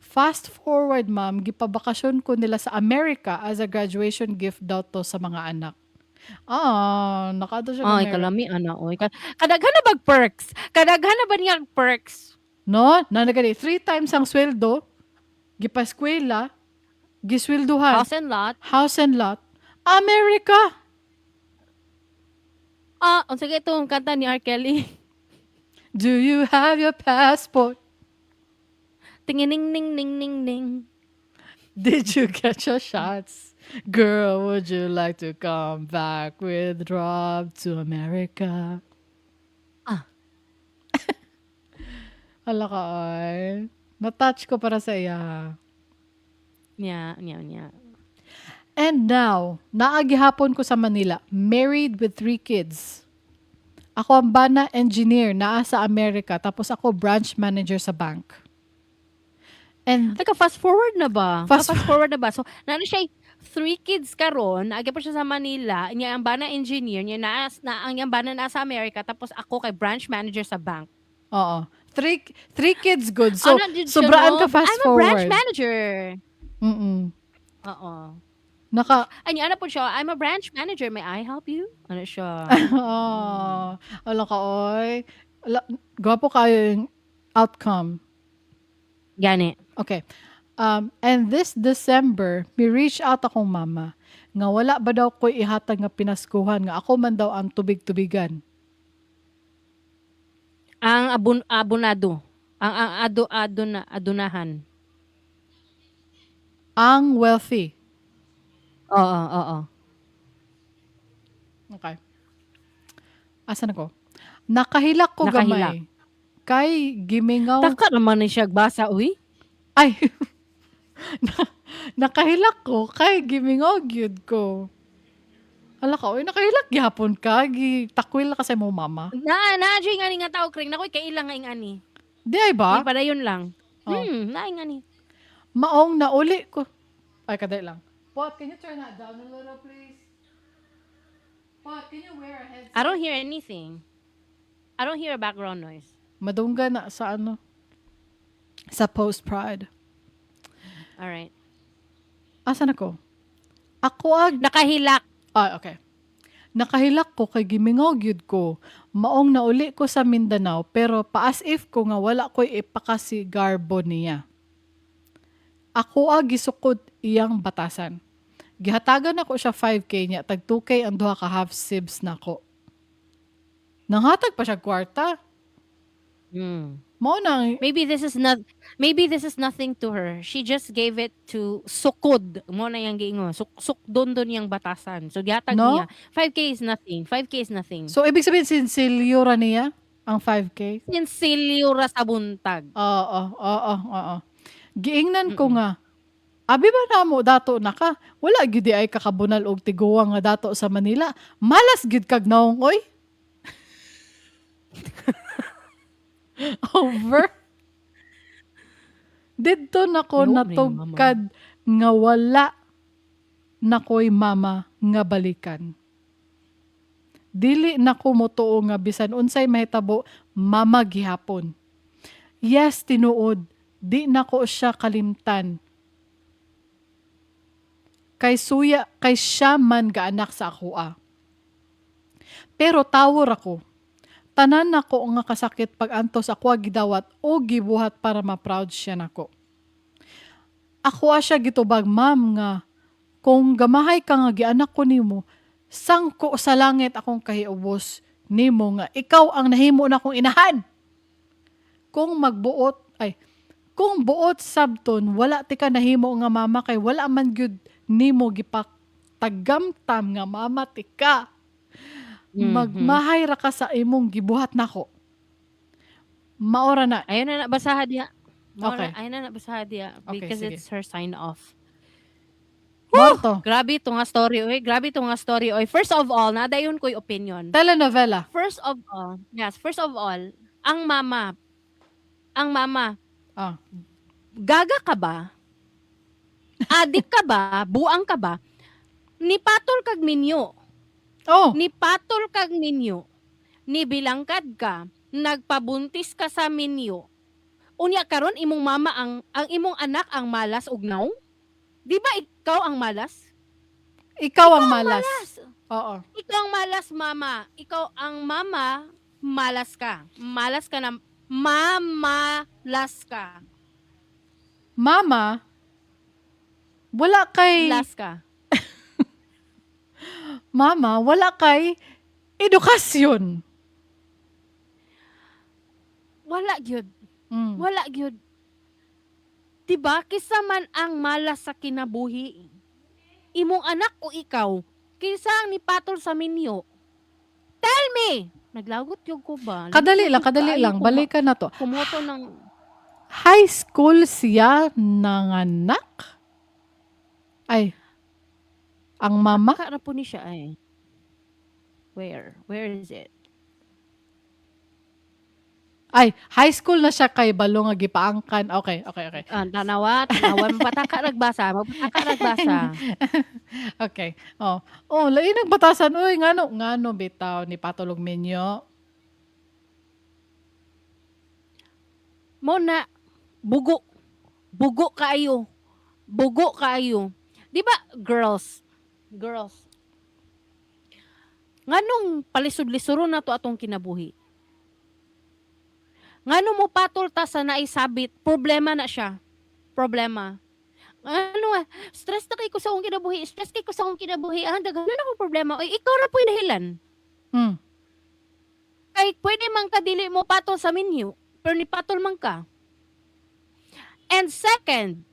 Fast forward, ma'am, gipabakasyon ko nila sa America as a graduation gift daw to sa mga anak. Ah, nakaadto siya Ay, America. Kalami ana oy. Kadaghan na bag perks? Kadaghan na ba niya perks? No, na nagani three times ang sweldo, gipaskwela, giswelduhan, House and lot. House and lot, America. Ah, unsa kay itong kanta ni R. Kelly? Do you have your passport? Tingining ning ning ning ning. Did you get your shots? Girl, would you like to come back with Rob to America? Ah. Hala ka ay. Na-touch ko para sa iya. Nya. And now, naa gihapon ko sa Manila, married with three kids. Ako ang bana engineer, naa sa Amerika, tapos ako branch manager sa bank. And Teka, fast forward na ba? Fast Fast forward na ba? So, naano siya, three kids karon, naa pa siya sa Manila, niya ang bana engineer, niya na, na ang iyang bana naa sa Amerika, tapos ako kay branch manager sa bank. Oo. Three kids good. So, Ano, did siya, sobraan no? ka fast I'm a forward. branch manager. Oo. Naka, Ay, ano po siya, "I'm a branch manager, may I help you?" Ano siya? Oh, ala ka, oy. Ala, gwapo kayo yung outcome. Gani. Okay. And this December, mi reach out akong mama nga wala ba daw ko'y ihatag nga pinaskuhan nga ako man daw ang tubig-tubigan. Ang abonado. Ang ado aduna adunahan. Ang wealthy. Oo. Okay. Asa na ko? Nakahilak ko Nakahilak. gamay. Kay gimingaw. Taka naman ni siya basa, uy. Ay. Nakahilak ko kay gimingaw gyud ko. Ala ka, oy, nakahilak gyapon ka, gi takwil ka sa imong mama. Na jud ngani nga tao kring nakoy kaila nga ingani. Di ay ba? Di padayon lang. Oh. Naa ingani. Maong nauli ko. Ay, kadali lang. Pot, can you turn that down a little, please? Pot, can you wear a headset? I don't hear anything. I don't hear a background noise. Madungga na sa ano? Sa post-prod. All right. Asa na ko? Ako ag Nakahilak. Ah, okay. Nakahilak ko kay gimingaw gyud ko. Maong nauli ko sa Mindanao pero pa-as if ko nga wala ko'y ipakasigarbo niya. Ako a gisukod iyang batasan. Gihatagan ako siya 5K niya, tag 2K ang duha ka half sibs nako. Nanghatag pa siya kwarta. Mao na Maybe this is nothing to her. She just gave it to sukod. Mo na yang giingon. Sukdon don yang batasan. So gihatag No? niya. 5K is nothing. 5K is nothing. So ibig sabihin sinsilyo ra niya ang 5K? Sinsilyo ra sa buntag. Oo. Giingnan ko nga, abi ba namo dato na ka? Wala gyud ay kakabunal og tiguang nga dato sa Manila. Malas gyud kag naong oy. Over. Didto nako Yo, may natugkad nga wala nakoy mama nga balikan. Dili nako motuo nga bisan unsay mahitabo, mama gihapon. Yes, tinuod, di nako siya kalimtan. Kay suya, kay siya man gaanak sa akoa. Pero tawor ako. Tanan nako nga kasakit pag-antos ako gidawat o gibuhat para ma-proud siya nako. Ako siya gitubag, ma'am, nga kung gamahay ka nga gianak ko nimo, sangko sa langit akong kahiubos nimo nga ikaw ang nahimo na akong inahan. Kung magbuot ay kung buot sabton wala ti ka nahimo nga mama kay wala man gyud nimo gipatagamtam nga mama ti ka. Magmahay ra ka sa imong gibuhat nako. Maora na. Ayun na na basaha diya. Maora, Okay. ayun na na basaha diya Okay, because sige. it's her sign off. Morto. Grabe to nga story oy. Grabe to nga story oy. First of all, nadayon ko'y opinion. Telenovela. First of all, yes, first of all, ang mama, gaga ka ba? Adik ka ba? Buang ka ba? Nipatol kag minyo. Oh. Nipatol kag minyo. Nibilangkad ka. Nagpabuntis ka sa minyo. Unya karon imong mama ang imong anak ang malas og naong? Di ba ikaw ang malas? Ikaw ang malas. Malas. Oo. Ikaw ang malas, mama. Ikaw ang mama, malas ka. Malas ka na, mamalas ka. Mama, wala kay Las ka. Mama, wala kay edukasyon. Wala gyud. Wala gyud. Diba? Kisa man ang malas sa kinabuhi. Imong anak o ikaw, kinsa ang nipatol sa minyo? Tell me! Naglagot yung ko ba? Kadali lang, Lagot kadali kaayo lang. ko. Balikan na to. Kumoto ng High school siya nanganak? Ay, ang mama? Kara po ni siya ay. Where? Where is it? Ay, high school na siya kay balo nga gipaangkan. Okay. Ah, tanawa, tanawa. Mapataka nagbasa. Mapataka nagbasa. Okay. Oh. Oh, lain nagbatasan. Uy, ngano ngano bitaw ni patulog minyo. Mo na, bugo. Bugo kaayo. Bugo kaayo. Di ba, girls? Girls. Nganong palisod-lisuro na to atong kinabuhi? Ngano mo patol ta sa naisabit, problema na siya. Problema. Ano nga, stress na kay ko sa akong kinabuhi, stress kay ko sa akong kinabuhi, ah, daghan na akong problema. Oy, ikaw ra po'y dahilan. Kay pwede man ka dili mo patol sa minyo, pero ni patol man ka. And second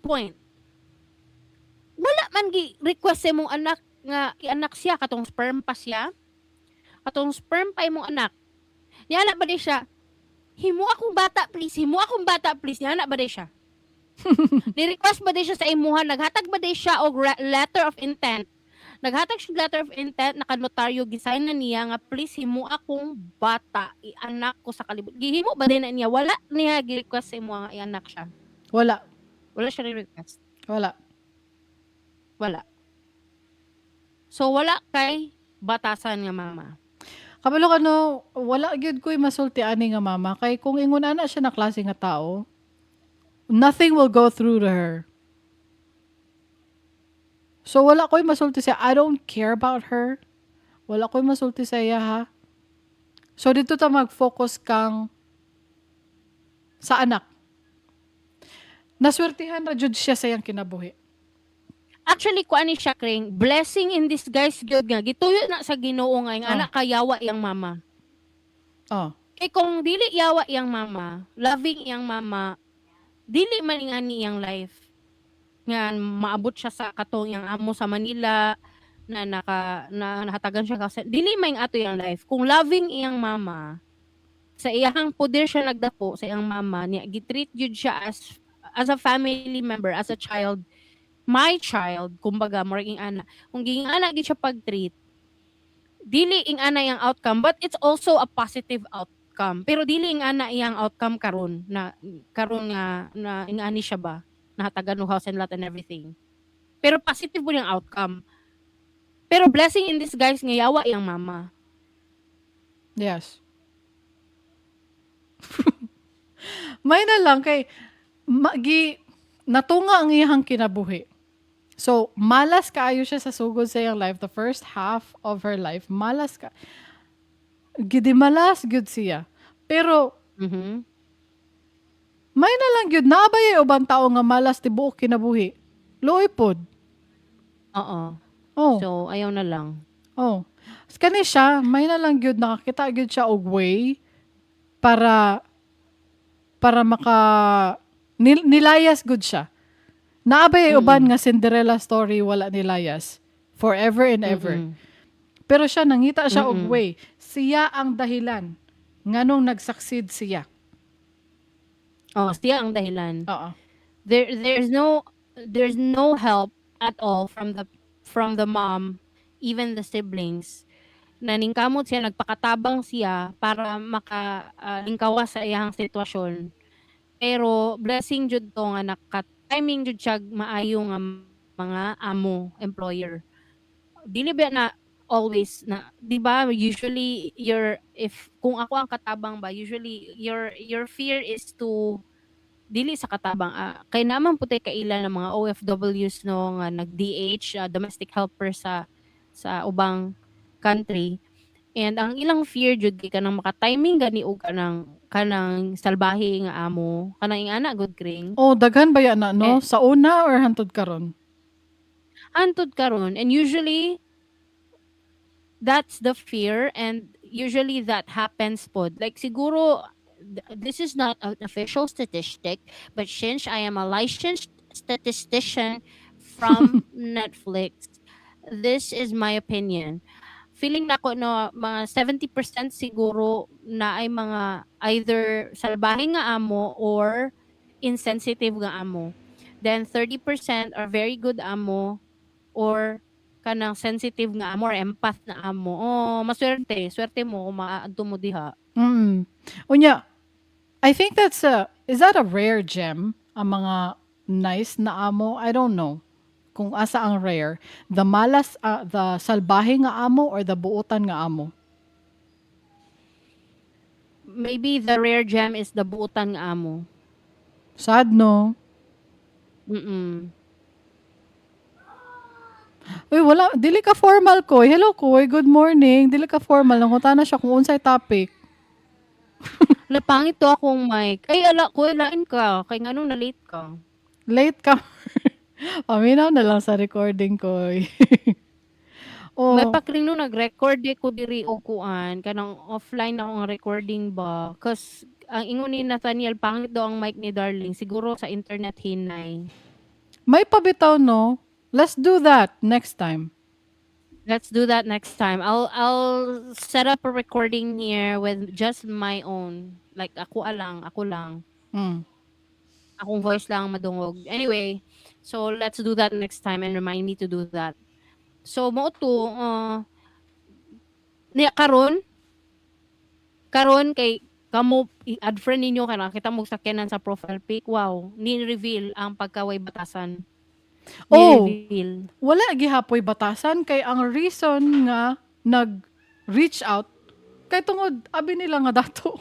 point, wala man gi request sa imong anak nga anak siya katong sperm pa siya. Katong sperm pa imong anak. Niya ba di siya? "Himo akong bata please, himo akong bata please." Niya ba di siya? Ni-request ba di siya sa imuha? Naghatag ba di siya og letter of intent? Naghatag siya og letter of intent, naka-notaryo, gisign na niya nga "Please himo akong bata, ianak ko sa kalibot." Gihimo ba din na niya? Wala niya gi-request sa imuha nga ianak siya. Wala. Wala siya ni-request. Wala. Wala. So wala kay batasan nga mama. Kabalo ka no, wala gyud ko'y masulti ani nga mama kay kung ingon ana siya na klase nga tao, nothing will go through to her. So wala ko'y masulti siya. I don't care about her. Wala ko'y masulti sa iya ha. So dito ta mag-focus kang sa anak. Naswertihan ra jud siya sa iyang kinabuhi. Actually, kuan ni siya, Kring, blessing in disguise gyud nga gituyo na sa Ginoo nga yung anak kayawa iyang mama. Kay kung dili yawa iyang mama, loving iyang mama, dili man ingani iyang life. Nga maabot siya sa katong iyang amo sa Manila na naka na nahatagan siya kasi dili man ato iyang life. Kung loving iyang mama, sa iyang poder siya nagdako sa iyang mama niya, gitreat jud siya as a family member, as a child, my child, kumbaga murag ing ana. Kung giing ana gid siya pag-treat, dili ing ana iyang outcome, but it's also a positive outcome. Pero dili ing ana iyang outcome karon na karon nga na ingani siya ba, nahatagan og house and lot and everything. Pero positive po yung outcome. Pero blessing in disguise nga yawa iyang mama. Yes. May na lang kay magi natunga ang iyang kinabuhi. So, malas kaayo siya sa sugod sa iyang life, the first half of her life, malas ka. Gidimalas gyud siya. Pero may na lang gyud naa ba yung ubang tao nga malas tibuok kinabuhi? Luoy pod. Oh. So, ayaw na lang. Oh. Kani siya, may na lang gyud nakakita gyud siya og way para maka nilayas gud siya. Naa bay uban nga Cinderella story wala nilayas forever and ever. Pero siya nangita siya og way. Siya ang dahilan nganong nag-succeed siya. Oh, siya ang dahilan. Oo. There's no help at all from the mom, even the siblings. Naningkamot siya, nagpakatabang siya para maka lingkawas sa iyang sitwasyon. Pero blessing jud to nga naka-timing jud siya maayo nga mga amo, employer. Dili ba na always na, 'di ba, usually your if kung ako ang katabang ba, usually your fear is to dili sa katabang, kay naman pud tay kaila ng mga OFWs, no, nga nag-DH, domestic helper sa ubang country, and ang ilang fear jud kay kanang maka-timing gani og kanang salbahe nga amo, kanang ingana gud, Kring. Oh, daghan ba yan na, no? Eh, Sa una or hantod karon? Hantod karon, and usually that's the fear and usually that happens pod. Like siguro this is not an official statistic, but since I am a licensed statistician from Netflix, this is my opinion. Feeling nako no, mga 70% siguro na ay mga either salbahe nga amo or insensitive nga amo. Then 30% are very good amo or kanang sensitive nga amo or empath na amo. Oh, maswerte, swerte mo kung maaadto mo diha. Unya, I think that's a is that a rare gem, ang mga nice na amo? I don't know kung asa ang rare. The malas, the salbahe nga amo or the buotan nga amo? Maybe the rare gem is the buotan nga amo. Sad, no? Uy, wala. Dili ka formal, Koy. Hello, Koy. Good morning. Dili ka formal. Nangutana siya kung unsay topic. Ala, pangit to akong mic. Ay, ala, Koy, lain ka. Kay nganong na-late ka? Late ka. Paminaw na lang sa recording, Koy. Oh. May pakring no, nag-record di ko diri og kuan kanang offline ako ang recording ba, 'cause ang ingon ni Nathaniel, pangit daw ang mic ni Darling, siguro sa internet hinay. May pabitaw, no? Let's do that next time. Let's do that next time. I'll set up a recording here with just my own. Like ako lang, ako lang. Akong voice lang ang madungog. Anyway, so let's do that next time and remind me to do that. So mao to, niya karon kay kamo i-add friend ninyo kay nakita mo sakyanan sa profile pic. Wow, ni-reveal ang pagkaway batasan. Oh. Ni-reveal. Wala gihapoy batasan kay ang reason nga nag-reach out kay tungod abi nila nga dato.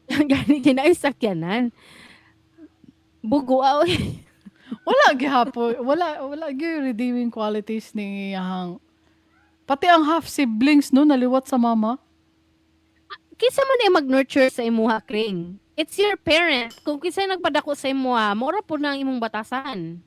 Gani kinaay sakyanan. Bugo aw. Wala gihapoy, wala gyud redeeming qualities ni iyang. Pati ang half siblings, no, naliwat sa mama. Kinsa man ay mag-nurture sa imuha, Kring? It's your parent. Kung kinsa nagpadako sa imuha, mora po na ang imong batasan.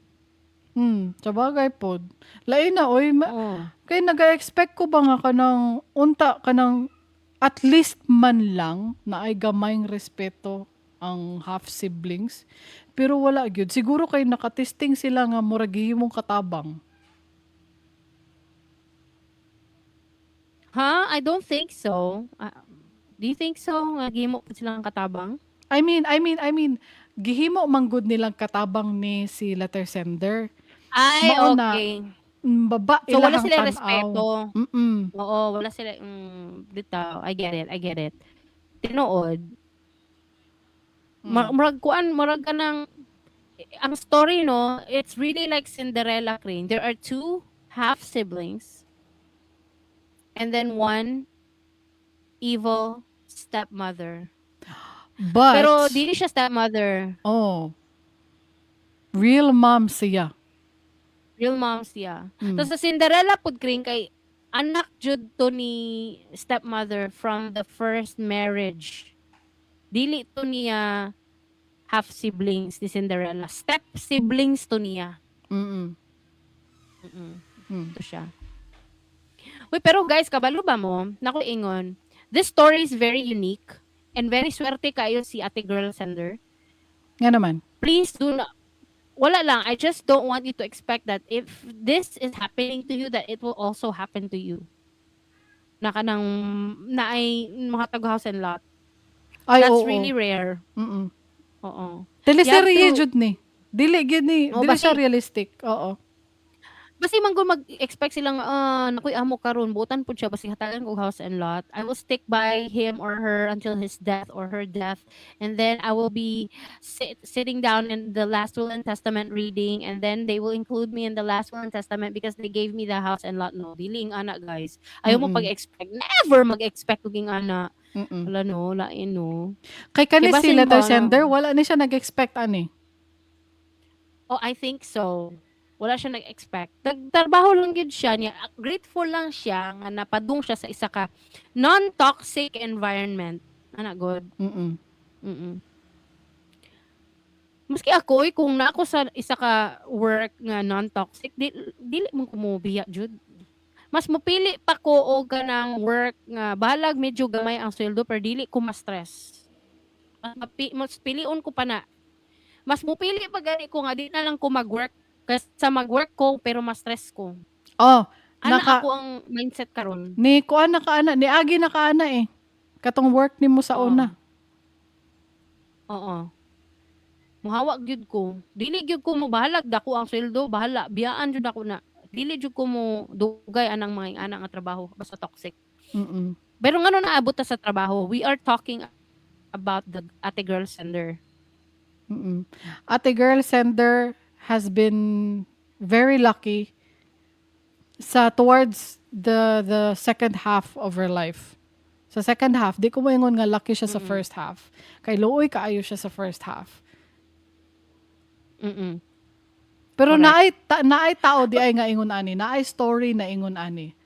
Sabagay pod. Lain na oy, Oo. Kay naga-expect ko ba nga kanang unta kanang at least man lang na ay gamayng respeto ang half siblings, pero wala gyud. Siguro kay nakatesting sila nga murag gihimong katabang. Huh? I don't think so. Do you think so? Nga gihimo pud silang katabang? I mean, gihimo man gud nilang katabang ni si letter sender. Ay, Mao na, okay. Baba So wala ilahang sila tan-aw. Respeto. Oo, wala sila bitaw. I get it. I get it. Tinuod. Murag kuan, murag kanang ang story, no, it's really like Cinderella, Kring. There are two half siblings and then one evil stepmother. But Pero dili siya stepmother. Oh. Real mom siya. Real mom siya. Tapos sa Cinderella pud, Kring, kay anak jud to ni stepmother from the first marriage. Dili to niya half siblings ni Cinderella. Step siblings to niya. Ito siya. Uy, pero guys, kabalo ba mo? Naku, ingon. This story is very unique and very swerte kayo si Ate Girl Sender. Nga naman. Please do not, wala lang, I just don't want you to expect that if this is happening to you, that it will also happen to you. Na kanang, na ay mga tag house and lot. Ay, That's oo. Really rare. Oo. Teleserye You have to- jud ni. Dili gyud ni, Oo, dili siya realistic. Oo. Basta man gud mag-expect silang, ah, nakuy amo karon, buotan pud siya basta hatagan kog house and lot. I will stick by him or her until his death or her death. And then I will be sitting down in the last will and testament reading, and then they will include me in the last will and testament because they gave me the house and lot. No, dili ang ana, guys. Ayaw mo pag-expect. Never mag-expect og ana. Wala no, lain no. Kay kani Kay si basin letter ba, no? sender, wala ni siya nag-expect ani. Oh, I think so. Wala siya nag-expect. Nagtrabaho lang gyud siya niya. Grateful lang siya nga napadung siya sa isa ka non-toxic environment. Ana good. Maski ako, eh, kung na ako sa isa ka work nga non-toxic, di, dili mo ko mobiya jud. Mas mopili pa ko og kanang work nga bahalag medyo gamay ang sweldo pero dili ko ma-stress. Mas pilion ko pa na. Mas mopili pa gani ko nga di na lang ko mag-work kaysa mag-work ko pero ma-stress ko. Oh, Ana naka ako ang mindset karon. Ni kuan na ka ana, ni agi na ka ana eh. Katong work nimo sa una. Oo. Muhawa gyud ko. Dili gyud ko mo bahalag dako ang sweldo, bahala biyaan jud ako na. Dili jud ko mo dugay anang mga ana nga trabaho basta toxic. Pero ngano naabot ta sa trabaho? We are talking about the Ate Girl Sender. Ate Girl Sender has been very lucky sa towards the second half of her life. Sa second half, di ko moingon nga lucky siya sa first half. Kay luoy kaayo siya sa first half. Pero naay tao di ay nga ingon ani, naay story na ingon ani.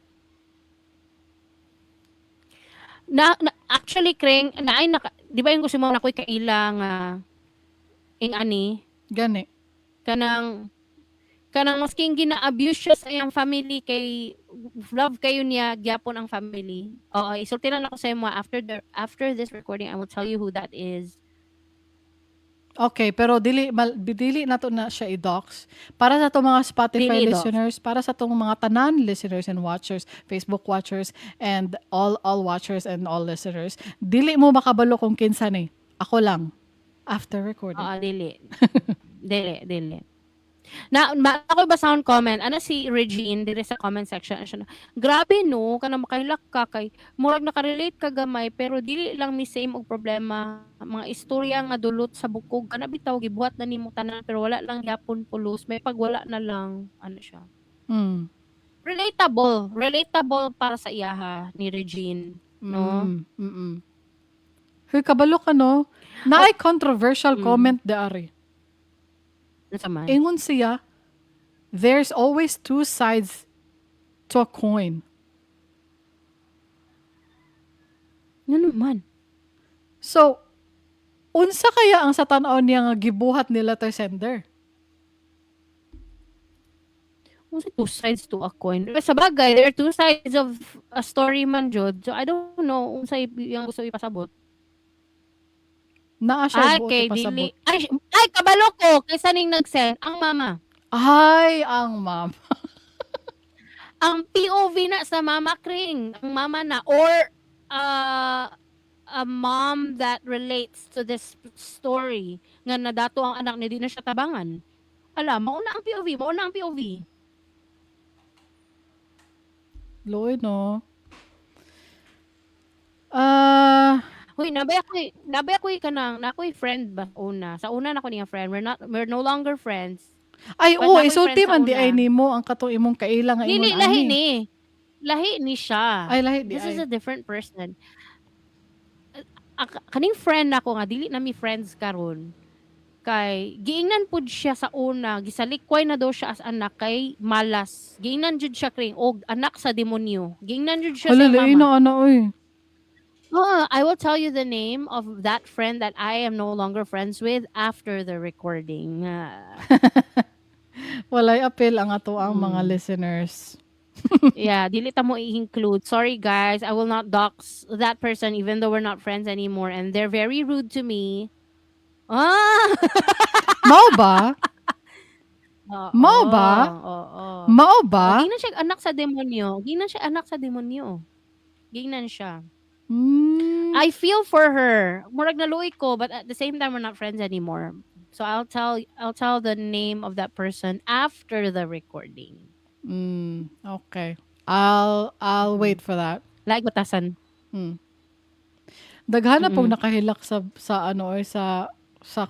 Na actually, Kring, naay naka, di ba yung gusto mo na ko'y kaila nga ing ani Gani. Kanang masking gina-abuse siya sa iyang family kay love kayo niya gyapon ang family. Oo, isulti lang ako sa imo after this recording. I will tell you who that is. Okay, pero dili nato na siya i-dox. Para sa atong mga Spotify Dili i-dox. Listeners, para sa atong mga tanan listeners and watchers, Facebook watchers and all watchers and all listeners, dili mo makabalo kung kinsa ni. Ako lang after recording. Oo, dili. Dili, dili. Na ma, ako ba sound comment ana si Regine dire sa comment section siya na, "Grabe no, kanang makahilak ka kay murag nakarelate ka gamay pero dili lang mi same og problema, mga istorya nga dulot sa bukog kana bitaw gibuhat na nimo tanan pero wala lang gyapon pulos, may pagwala na lang," ano siya. Relatable, relatable para sa iyaha ni Regine, no? Huy, kabalo ka, no? Naay controversial comment de ari. Unsa man? Ingon siya, "There's always two sides to a coin." Ngano man? So, unsa kaya ang sa tan-aw niya nga gibuhat ni letter sender? Unsa two sides to a coin? Pero sa bagay, there are two sides of a story man jud. So I don't know unsa iyang gusto ipasabot. Naa siya Ay, buot kay ipasabot. Dili. Ay, ay, kabalo ko kaysa ning nag-send ang mama. Ay, ang mama. Ang POV na sa mama, Kring, ang mama na or a mom that relates to this story nga nadato ang anak ni di na siya tabangan. Ala, mao na ang POV, mao na ang POV. Luoy, no? Ah, Huy, nabay ako'y kanang, na ako'y friend ba una. Sa una na ko niya friend. We're no longer friends. Ay, But oo, nakoy isulti friend sa man di una. ay nimo ang katong imong kaila nga Dili, imong lahi ani. ni. Lahi ni siya. Ay, lahi di This ay. is a different person. Kaning friend nako nga dili na mi friends karon. Kay giingnan pud siya sa una, gisalikway na daw siya as anak kay malas. Giingnan jud siya, Kring, og anak sa demonyo. Giingnan jud siya Hala, sa lahi mama. na ana oy. Oo, I will tell you the name of that friend that I am no longer friends with after the recording. Ah. Walay apil ang ato ang mga listeners. Yeah, dili ta mo i-include. Sorry guys, I will not dox that person even though we're not friends anymore and they're very rude to me. Ah! Mao ba? Oo. Mao ba? Oo. Mao ba? Oh, giingnan siya anak sa demonyo. Giingnan siya anak sa demonyo. Giingnan siya. I feel for her. Murag naluoy ko, but at the same time we're not friends anymore. So I'll tell the name of that person after the recording. Okay. I'll wait for that. Like batasan. Daghan na pong nakahilak sa ano or sa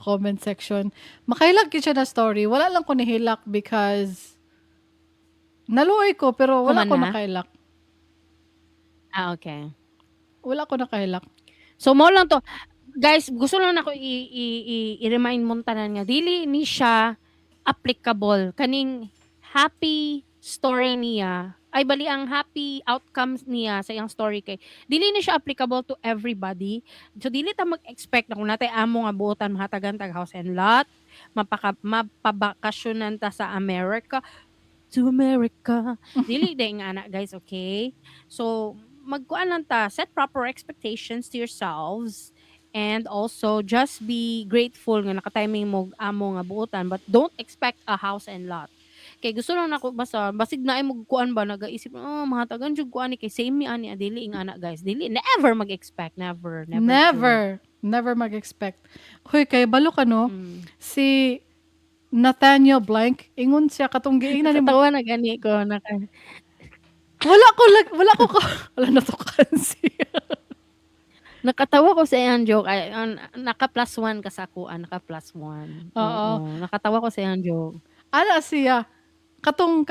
comment section. Makahilak gyud siya na story. Wala lang ko nihilak because naluoy ko pero wala Human ko na? Nakahilak. Ah, okay. Wala ko nakahilak. So mo lang to. Guys, gusto lang nako i-remind mong tanan nga dili ni siya applicable kaning happy story niya, ay bali ang happy outcomes niya sa iyang story kay dili ni siya applicable to everybody. So dili ta mag-expect na kung natay amo nga buotan mahatagan tag house and lot, mapaka mapabakasyonan ta sa America, to America. Dili day nga ana, guys, okay? So magkuan lang ta, set proper expectations to yourselves and also just be grateful nga nakatiming mo amo nga buotan, but don't expect a house and lot. Kay gusto lang nako basta basig naay mo kuan ba, nagaisip, "Oh, mahatagan jud ko ani kay same mi ani." Ah, dili ing ana, guys, dili, never mag-expect, never, never jud. Never. Never mag-expect. Hoy, kay balo ka, no? Si Nathaniel Blank, ingon siya katong giingnan nimo. Nakatawa na gani ko naka Wala ko lag, wala ko ka, wala natukan siya. Nakatawa ko sa iyang joke ay naka +1 ka sa akuan, naka +1. Oo. Oo, nakatawa ko sa iyang joke. Ana siya. Katong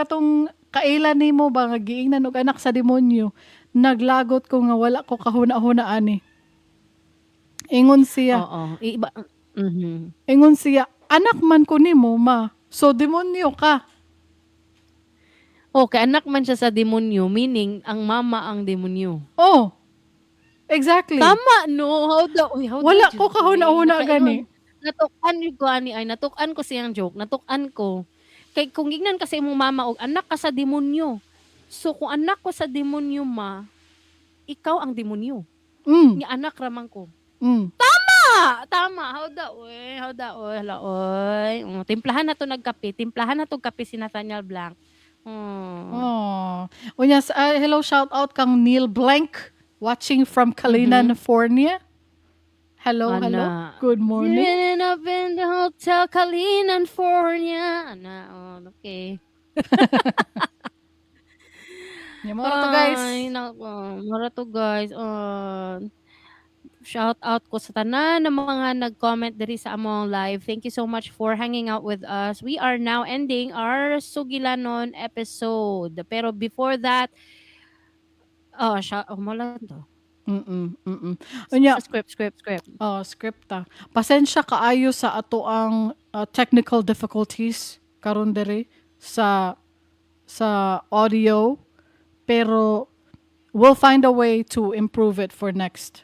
kaila nimo ba nga giingnan og anak sa demonyo. Naglagot ko nga wala ko kahuna-huna ani. Ingon siya. Oo, iba. Ingon siya, "Anak man ko nimo, ma. So demonyo ka." Okay, anak man siya sa demonyo, meaning ang mama ang demonyo. Oh. Exactly. Tama no. How the uy, how Wala the ko kahuna-huna gani. Natuk-an ko ani ay natuk-an ko siyang joke, natuk-an ko. Kay kung gingnan kasi imong mama og anak ka sa demonyo. So kung anak ko sa demonyo, ma, ikaw ang demonyo. Nga anak raman ko. Tama! Tama. How the oy, how the oy, hala oy. Oh, timplahan na to nagkape. Timplahan na to kape si Nathaniel Blanc. Oh. Unya, hello, shout out kang Neil Blank watching from Kalina, California. Hello, hello. Ana. Good morning. Living up in the Hotel California. Ana, oh, okay. Nya mao ra to, guys. Ay, nako. Mao ra to, guys. Oh, shout out ko sa tanan ng mga nag-comment diri sa among live. Thank you so much for hanging out with us. We are now ending our Sugilanon episode. Pero before that, oh, shout, oh, mo lang to. Unya, Sa script, script, script. Oh, script ta. Pasensya kaayo sa ato ang technical difficulties karon diri sa audio, pero we'll find a way to improve it for next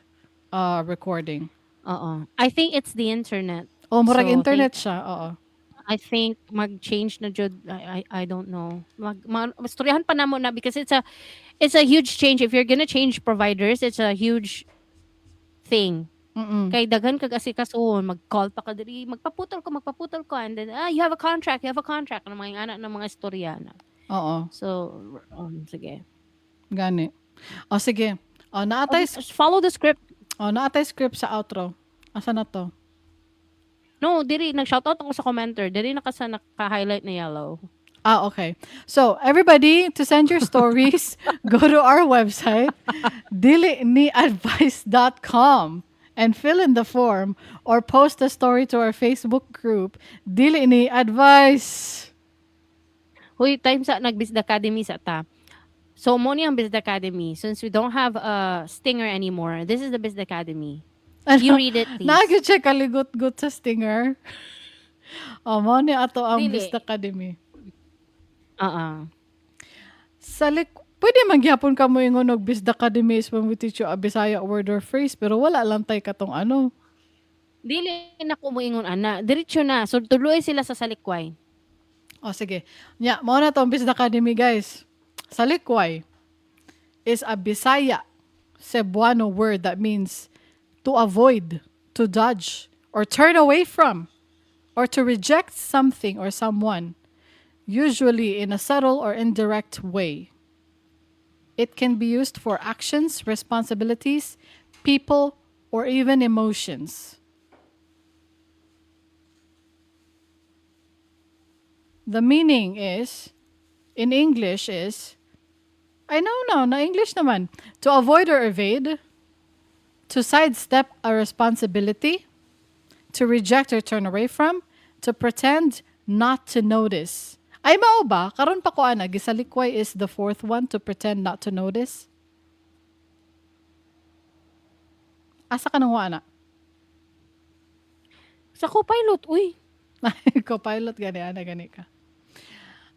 recording. Oo. I think it's the internet. Oh, murag So, internet siya, oo. I think mag-change na jud. I don't know. Mag istoryahan pa namo na because it's a huge change. If you're gonna change providers, it's a huge thing. Kay daghan kag asikasuhon, mag-call pa ka diri, magpaputol ko and then you have a contract, you have a contract, ano mga ana ng mga istorya na. Oo. So, sige. Gani. O sige. O naa tay Just follow the script. O naa tay script sa outro. Asa na to? No, diri nag-shoutout ako sa commenter. Diri naka sa naka-highlight na yellow. Ah, okay. So, everybody, to send your stories, go to our website, diliniadvice.com, and fill in the form or post a story to our Facebook group, Dili Ni Advice. Huy, time sa nag-Business Academy sa ta. So, mo ni ang Business Academy. Since we don't have a stinger anymore, this is the Business Academy. Ano? You read it, please. Naa gyud siya kaligot-got sa stinger. Oh, mo ni ato ang Dili. Business Academy. Oo. Pwede man gyapon ka mo ingon og Business Academy is when we teach you a Bisaya word or phrase, pero wala lang tay katong ano. Dili na ko moingon ana. Diretso na. So, tuloy sila sa salikway. O sige. Nya, mao na tong Business Academy, guys. Salikway is a Bisaya Cebuano word that means to avoid, to dodge, or turn away from, or to reject something or someone, usually in a subtle or indirect way. It can be used for actions, responsibilities, people, or even emotions. The meaning is, in English is, I know now, na English naman. To avoid or evade, to sidestep a responsibility, to reject or turn away from, to pretend not to notice. Ay, mao ba? Karon pa ko ana, gisalikway is the fourth one, to pretend not to notice. Asa ka nang ana? Sa co-pilot, uy. Co-pilot gani ana gani ka.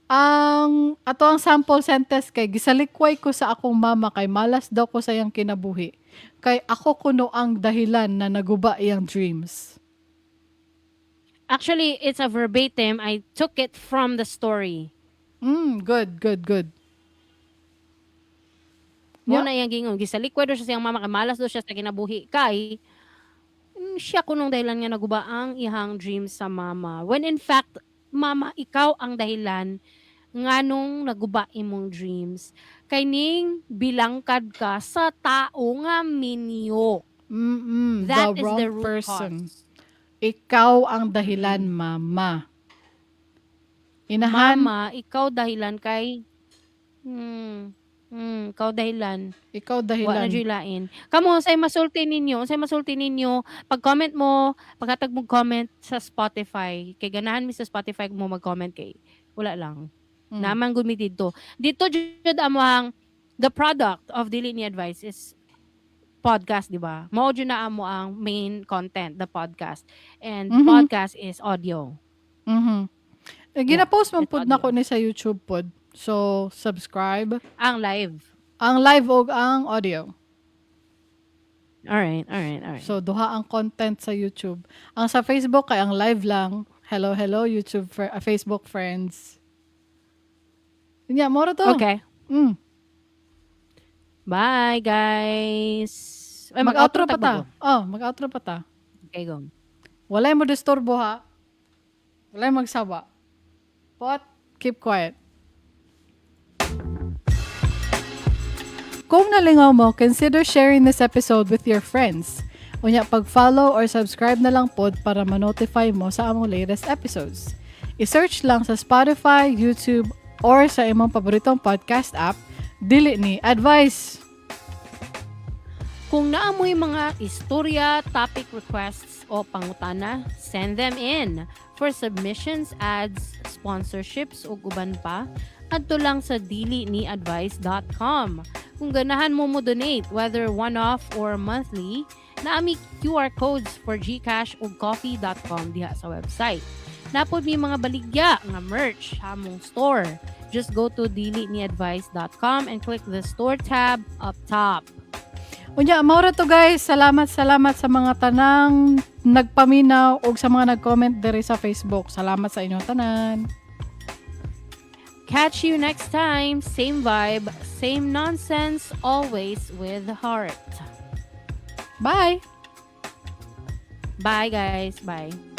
Ang ato ang sample sentence kay gisalikway ko sa akong mama kay malas daw ko sa iyang kinabuhi. Kay ako kuno ang dahilan na naguba iyang dreams. Actually, it's a verbatim. I took it from the story. Good, good, good. Mo Yeah. na iyang gingon. Gisalikway daw siya sa iyang mama kay malas daw siya sa kinabuhi. Kay siya kunong dahilan nga naguba ang ihang dreams sa mama. When in fact, mama, ikaw ang dahilan nganong naguba imong dreams. Kay ning bilangkad ka sa tao nga minyo. That The is wrong the root person. cause. Ikaw ang dahilan, mama. Inahan, Mama, ikaw dahilan kay ikaw dahilan. Ikaw Wa dahilan. na juy lain. Kamo unsay masulti ninyo pag comment mo, paghatag mo comment sa Spotify, kay ganahan mi sa Spotify mo mag-comment kay wala lang. Naman gud mi didto. Dito jud amo ang the product of Dili Ni Advice is podcast, di ba? Mao jud na amo ang main content, the podcast. And podcast is audio. Eh, gina-post man It's pud nako audio. ni sa YouTube pod. So, subscribe. Ang live. Ang live og ang audio. All right. So, duha ang content sa YouTube. Ang sa Facebook kay ang live lang. Hello, hello, YouTube, Facebook friends. Nya, mao ra to. Okay. Bye, guys. Ay, Mag-outro pa tag ta. mo. Oh, mag-outro pa ta. Okay, go. Walay mo disturbo ha. Walay magsawa. Pot, keep quiet. Kung nalingaw mo, consider sharing this episode with your friends. Unya, pag-follow or subscribe na lang pod para ma-notify mo sa among latest episodes. I-search lang sa Spotify, YouTube, or sa imong paboritong podcast app, Dili Ni Advice. Kung naamoy mga istorya, topic requests, o pangutana, send them in. For submissions, ads, sponsorships, ug uban pa, adto lang sa diliniadvice.com. Kung ganahan mo mo donate, whether one-off or monthly, naami QR codes for GCash ug coffee.com diha sa website. Napod mi mga baligya nga merch sa among store. Just go to diliniadvice.com and click the store tab up top. Unya, mao ra to, guys. Salamat, salamat sa mga tanang nagpaminaw og sa mga nag-comment diri sa Facebook. Salamat sa inyong tanan. Catch you next time. Same vibe, same nonsense, always with heart. Bye! Bye, guys. Bye.